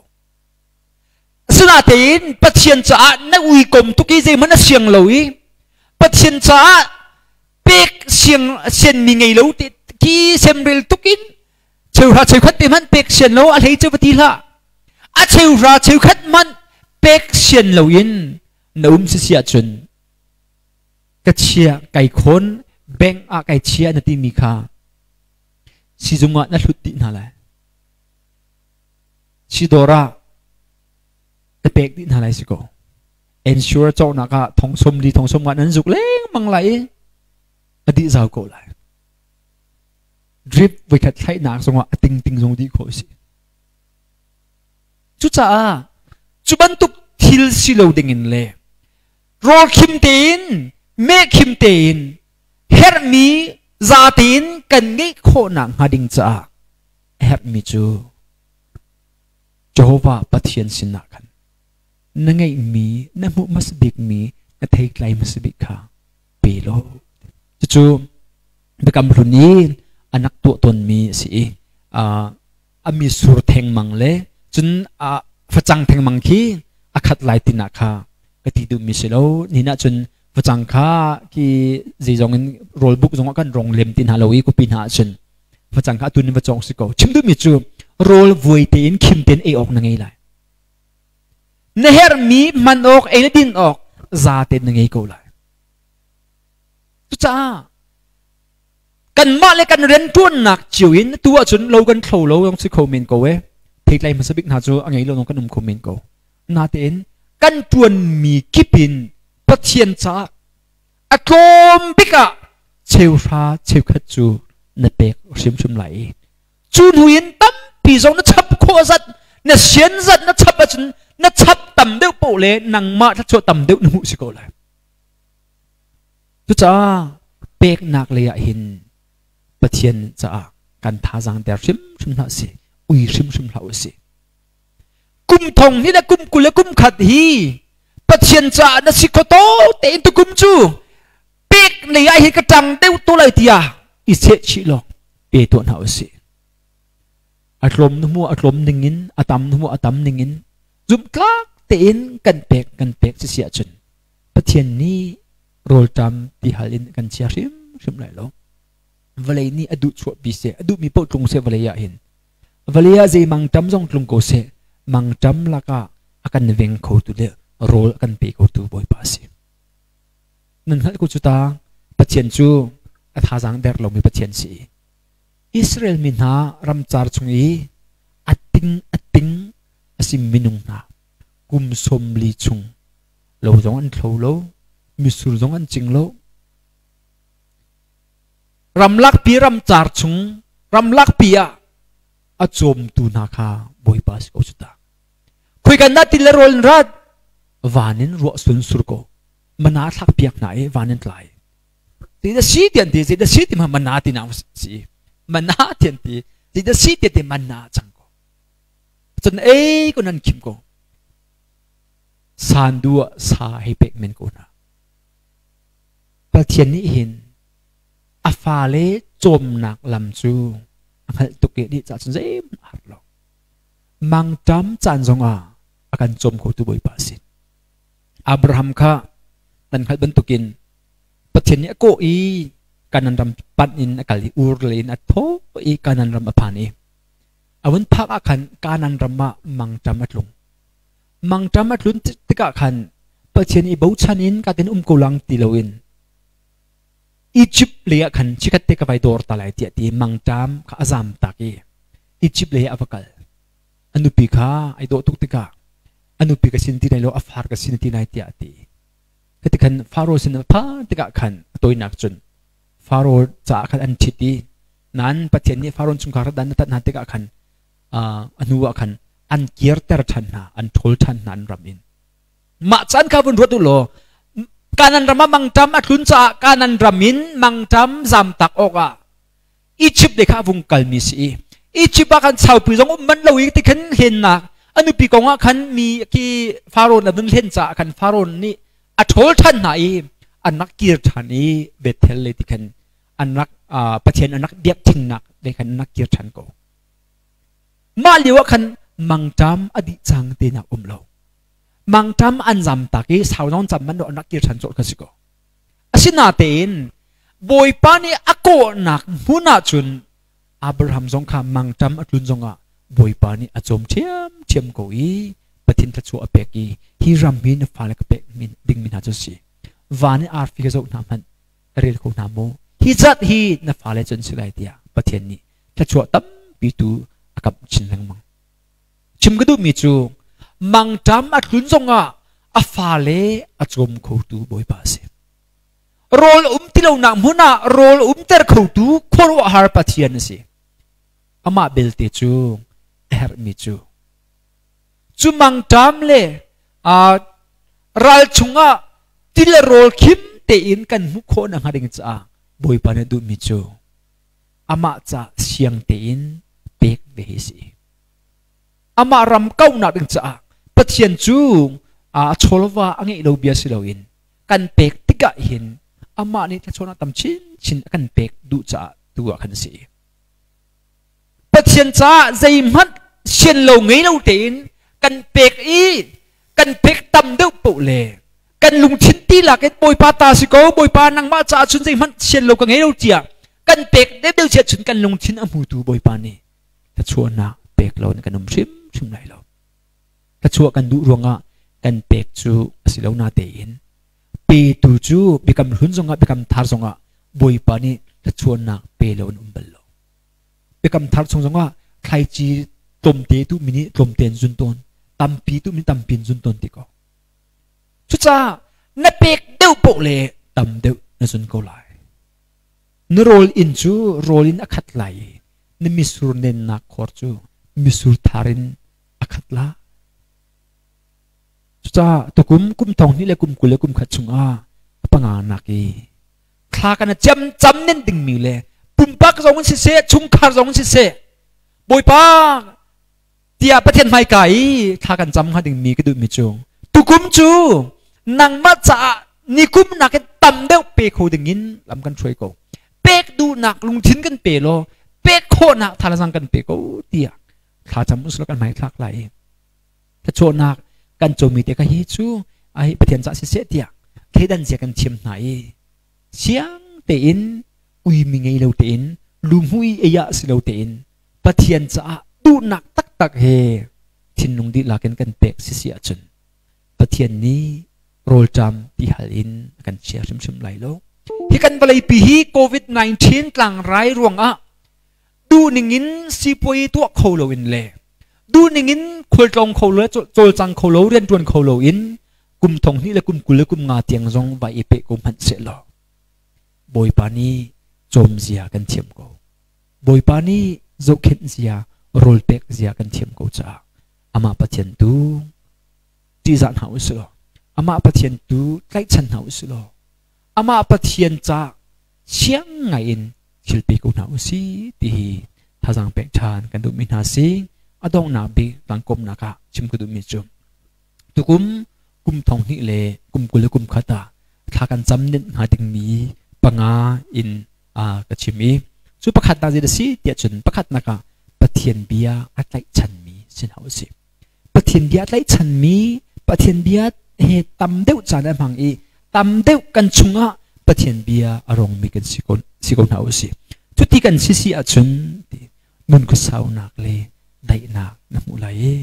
Asinain Pathian caah na uikom tuk i zeihmanh a siang lo i Pathian caah pek siang sianmi ngei lo ti ki semrel tuk in cheuhra cheukhat te hmanh pek sian lo a hlei cu va ti hlah, a cheuhra cheukhat hmanh pek sian lo in na um si si ahcun ka chia kai khawn bank ah kai chia na timi kha sizung ah na hlut dih hna lai, sidawr ah na pek dih hna lai si ko. Ensure cawknak ah thong som li thong som nga nan zuk lengmang lai i a dih zau ko lai. Drip voikhat thlaihnak zongah a ting ting zong dih khawh a si. Cucaah cu bantuk thil si lo dingin le rawl khim tein, meh khim tein, herhmi za tein kan ngeih khawhnak hnga ding caah a herhmi cu Jehovah Pathian sinah khan na ngeihmi, na hmuh hmasa bikmi, na theitlai hmasa bik kha pe law. Cucu Biakam Hlun i anak tuah tawnmi a si i a misur thengmang le cun facang thengmang khi a khat lai tinak kha ka ti duhmi si lo. Nihin ah cun facang kha khi zeizong in rawlbuk zong ah kan rong lem ti hna lo i kupi hna ahcun facang kha atu in va cawng si ko. Chim duhmi cu rawl vuai tein khim tein ei awk na ngei lai. Na herhmi hman awk, ei le din awk za tein na ngei ko lai. Cucaah kanmah le kan rianṭuannak cio in tu ahcun lo kan thlo lo zong si kho men ko e. Theitlai hmasa bik hna cu a ngei lo zong kan um kho men ko. Natein kan ṭuanmi kip in Pathian caah a tlawm bik ah cheuhra cheukhat cu na pek hrimhrim lai i cu hnu in tampi zong na chap khawh zat, na sian zat na chap ahcun na chap tam deuh paoh le nangmah thluachuah tam deuh na hmuh si ko lai. Cucaah peknak lei ah hin Pathian caah kan thazaang der hrimhrim hlah si, ui hrimhrim hlah u si. Kum thong hi le kum 20 le kum khat hi Pathian caah na si kho to tein tukum cu pek lei ah hi ka ṭang deuh to lai tiah i cheh chih law pe tuah hna u si. A tlawm nu mu a tlawm ning in, a tam nu mu a tam ning in zumhtlak tein kan pek kan pek si si ahcun Pathian nih rawlṭam tihal in kan chia hrimhrim lai lo. Vawlei nih a duh chuahpi seh, a duhmi paoh tlung seh vawlei ah hin. Vawlei ah zei mangṭam zong tlung ko seh, mangṭam lakah a kan veng khotu le rawl a kan pe khotu Bawipa a si. Nan hngalh ko cu ta, Pathian cu a thazaang der lomi Pathian si. Israel mi hna ramcar chung i a ting a ting a si minung hna kum 40 chung lo zong an thlo lo, mitsur zong an cing lo. Ramlakpi ramcar chung ramlakpi ah a cawmtu hna kha Bawipa si ko cu ta. Khoi kan dah ti le rawl in rat van in ruah sun sur ko mana thlak piak hna i van in tlai ti da si tian ti ti da si ti ma mana ti na si mana tian ti ti da si ti ti mana cang ko cun ei ko nan khim ko sandu ah sa hei pek men ko hna. Pathian nih hin a fale cawmnak lam cu a hngalh tuk i nih cah cun zeihmanh a har lo. Mangṭam caan zongah a kan cawm khotu Bawipa a si. Abraham kha nan hngalh bantukin Pathian nih a kawh i Kanan ram panh in a kal i Ur lei in a thaw i Kanan ram a phan i a vun phak ah khan Kanan ram ah mangṭam a tlung. Mangṭam a tlun tikah khan Pathian i bochan in ka tin um ko lang ti loin Egypt lei ah khan chikhat te ka vai dor ta lai tiah ti mangṭam kha a zam tak i Egypt lei ah a va kal. A nupi kha ai dawh tuk tikah a nupi ka sin ti lai lo, a far ka sin ti lai tiah a ti. Khati khan Faro sin a phan tikah khan a tawinak cun Faro caah khan an ṭhit i nain Pathian nih Faro chungkhar dan a tat hna tikah khan a hnu ah khan an kirter ṭhan hna, an ṭhawl ṭhan hna an ram in. Mah caan kha vun ruat u law Kanan ram ah mangṭam a tlun caah Kanan ram in mangṭam zamtak awkah Egypt lei kha a vung kalmi si i Egypt ah khan saupi zong um manh lo i ti khan hlennak a nupi kong ah khan mi khi Faraoh na vun hlen caah khan Faraoh nih a ṭhawl ṭhan hna i an rak kir ṭhan i Bethel lei ti khan an rak Pathian an rak biak thingnak lei khan an rak kir ṭhan ko. Mah lio ah khan mangṭam a dih cang ti nak um lo. Mangṭam an zam tak i sau nawn cam man an rak kir ṭhan colh kha si ko. Asinatein Bawipa nih a kawhnak hmun ah cun Abraham zong kha mangṭam a tlun zongah Bawipa nih a cawm ṭhiamṭhiam ko i Pathian thluachuah a pek i hi ram hi na fale ka pek dingmi hna cu si. Van i arfi ka zoh hna hmanh ka rel kho hna maw? Hi zat hi na fale cu an si lai tiah Pathian nih thluachuah tampi tu a kamh chin lengmang. Chim ka duhmi cu mangṭam a tlun zongah a fale a cawm khotu Bawipa a si. Rawl um ti lonak hmun ah rawl umter khotu khuaruahhar Pathian a si. Amah belte cu a herhmi cu cu mangṭam le ral chungah ti le rawl khim tein kan hmuh khawh nakhnga ding caah Bawipa nih duhmi cu amah ca siang tein pek ve hi si. Amah ram kauhnak ding caah Pathian cu a chawlva a ngeih lo bia si loin kan pek tikah hin amah nih thluachuahnak tam chinchin a kan pek duh caah tu ah khan a si. Pathian caah zeihmanh sian lo ngei lo tein kan pek i kan pek tam deuh paoh le kan lungthin ti lak in Bawipa ta si ko, Bawipa nangmah caah cun zeihmanh sian lo ka ngei lo tiah kan pek deuh deuh chiah cun kan lungthin a hmutu Bawipa nih thluachuahnak pek lo in kan um hrimhrim lai lo. Thluachuah kan duh ruangah kan pek cu a si lo na tein petu cu biakam hlun zongah biakam thar zongah Bawipa nih thluachuahnak pe lo in um bal lo. Biakam thar chung zongah thlaici tlawmte tu mi nih tlawmte in zun tawn, tampi tu mi tampi in zun tawn ti ko. Cucaah na pek deuh paoh le tam deuh na zun ko lai. Na rawl inn cu rawl in a khat lai i na misur nennak khor cu misur thar in a khat lai. Cucaah tukum kum thong hnih le kum 20 le kum khat chungah a panganak i thla kan cam cam nen dingmi le pumpak zong in siseh, chungkhar zong in siseh, Bawipa tiah Pathian hmaika i thla kan cam hnga dingmi ka duhmi cu tukum cu nangmah caah nikum nakin tam deuh pe kho dingin lam kan hruai ko. Pek duhnak lungthin kan pe law pek khawhnak thazaang kan pe ko tiah thla cam usulaw kan hmai thlak lai i thluachuahnak kan comi te kha hi cu ai Pathian cah siseh tiah thleidan zia kan thiam hna i siang tein uimi ngei lo tein lumhui ei ah si lo tein Pathian caah duhnak taktak he thinlung dihlak in kan pek sisi ahcun Pathian nih rawlṭam tihal in a kan chia hrimhrim lai lo. Hi kan vawleipi hi COVID-19 tlangrai ruangah duhning in sipuai tuah kho loin le duhning in khualtlawng kho lo, cawlcang kho lo, rianṭuan kho loin kum thong hnih le kum 20 le kum nga tiang zong vai i peh ko hmanh sehlaw Bawipa nih cawm zia kan thiam ko. Bawipa nih zohkhenh zia, rawl pek zia kan thiam ko caah amah Pathian tu ṭihzah hna u sih law, amah Pathian tu tlaihchan hna u sih law, amah Pathian ca siang ngai in thil pe ko hna u sih ti hi thazaang pek ṭhan kan duhmi hna si. A donghnak bik tlangkawmnak ah chim ka duhmi cu tukum kum thong hnih le kum 20 le kum khat ah thla kan cam nen hnga dingmi panga in ka chim i cu pakhatnak zei a si tiah cun pakhatnak ah Pathian bia a tlaihchanmi si hna usih. Pathian bia a tlaihchanmi, Pathian bia he tam deuh caan a hmang i tam deuh kan chungah Pathian bia a rongmi kan si ko hna usih. Cuti kan si si ahcun nun khuasaunak le daihnak na hmuh lai i.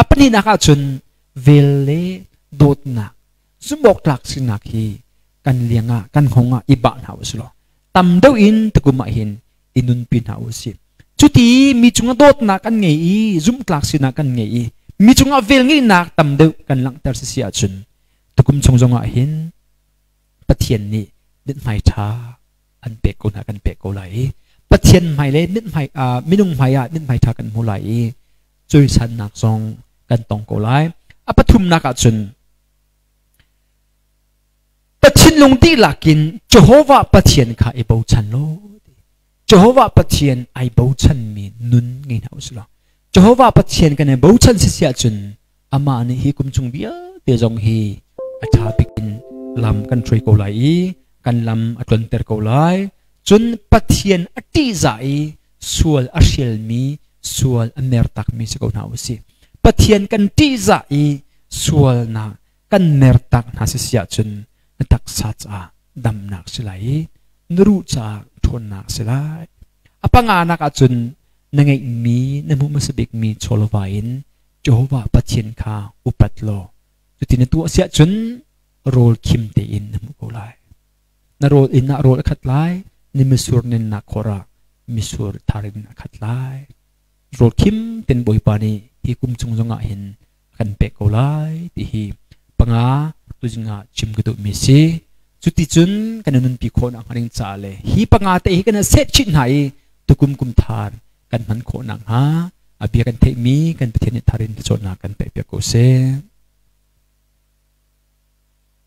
A pahnihnak ahcun vel le dawtnak. Zumhawktlak sinak hi kan liang ah kan hngawng ah i bah hna u sih law tam deuh in tukum ah hin i nunpi hna u sih. Cuti mi cungah dawtnak kan ngei i zumhtlak sinak kan ngei i mi cungah velngeihnak tam deuh kan langhter si si ahcun tukum chung zongah hin Pathian nih mithmai ṭha an pek ko hna kan pek ko lai i Pathian hmai le mithmai minung hmai ah mithmai ṭha kan hmu lai i cuisannak zong kan tong ko lai. A pathumnak ahcun Pathian lung dihlak in Jehovah Pathian kha i bochan law Jehovah Pathian ai bochanmi nun ngei hna usih law Jehovah Pathian kan i bochan si si ahcun amah nih hi kum chung vialte zong hi a ṭha bik in lam kan hruai ko lai i kan lam a tlonter ko lai. Cun Pathian a ṭihzah i sual a hrialmi, sual a mertakmi si ko hna usih. Pathian kan ṭihzah i sualnak kan mertak hna si si ahcun na taksa caah damnak si lai i na ruh caah ṭhawnnak si lai. A panganak ahcun na ngeihmi, na hmuh hmasa bikmi chawlva in Jehovah Pathian kha upat law cuti na tuah si ahcun rawl khim tein na hmuh ko lai. Na rawl inn ah rawl a khat lai, ni misur nennak khor ah misur thar in a khat lai. Rawl khim ten Bawipa nih hi kum chung zongah hin a kan pek ko lai ti hi panga tuzing ah chim ka duhmi si. Cuticun kan i nunpi khawh nak hnga ding caah le hi panga te hi kan i set chih hna i tukum kum thar kan hman khawh nakhnga a bia kan theihmi kan Pathian nih thar in cawnnak kan pek piak ko seh.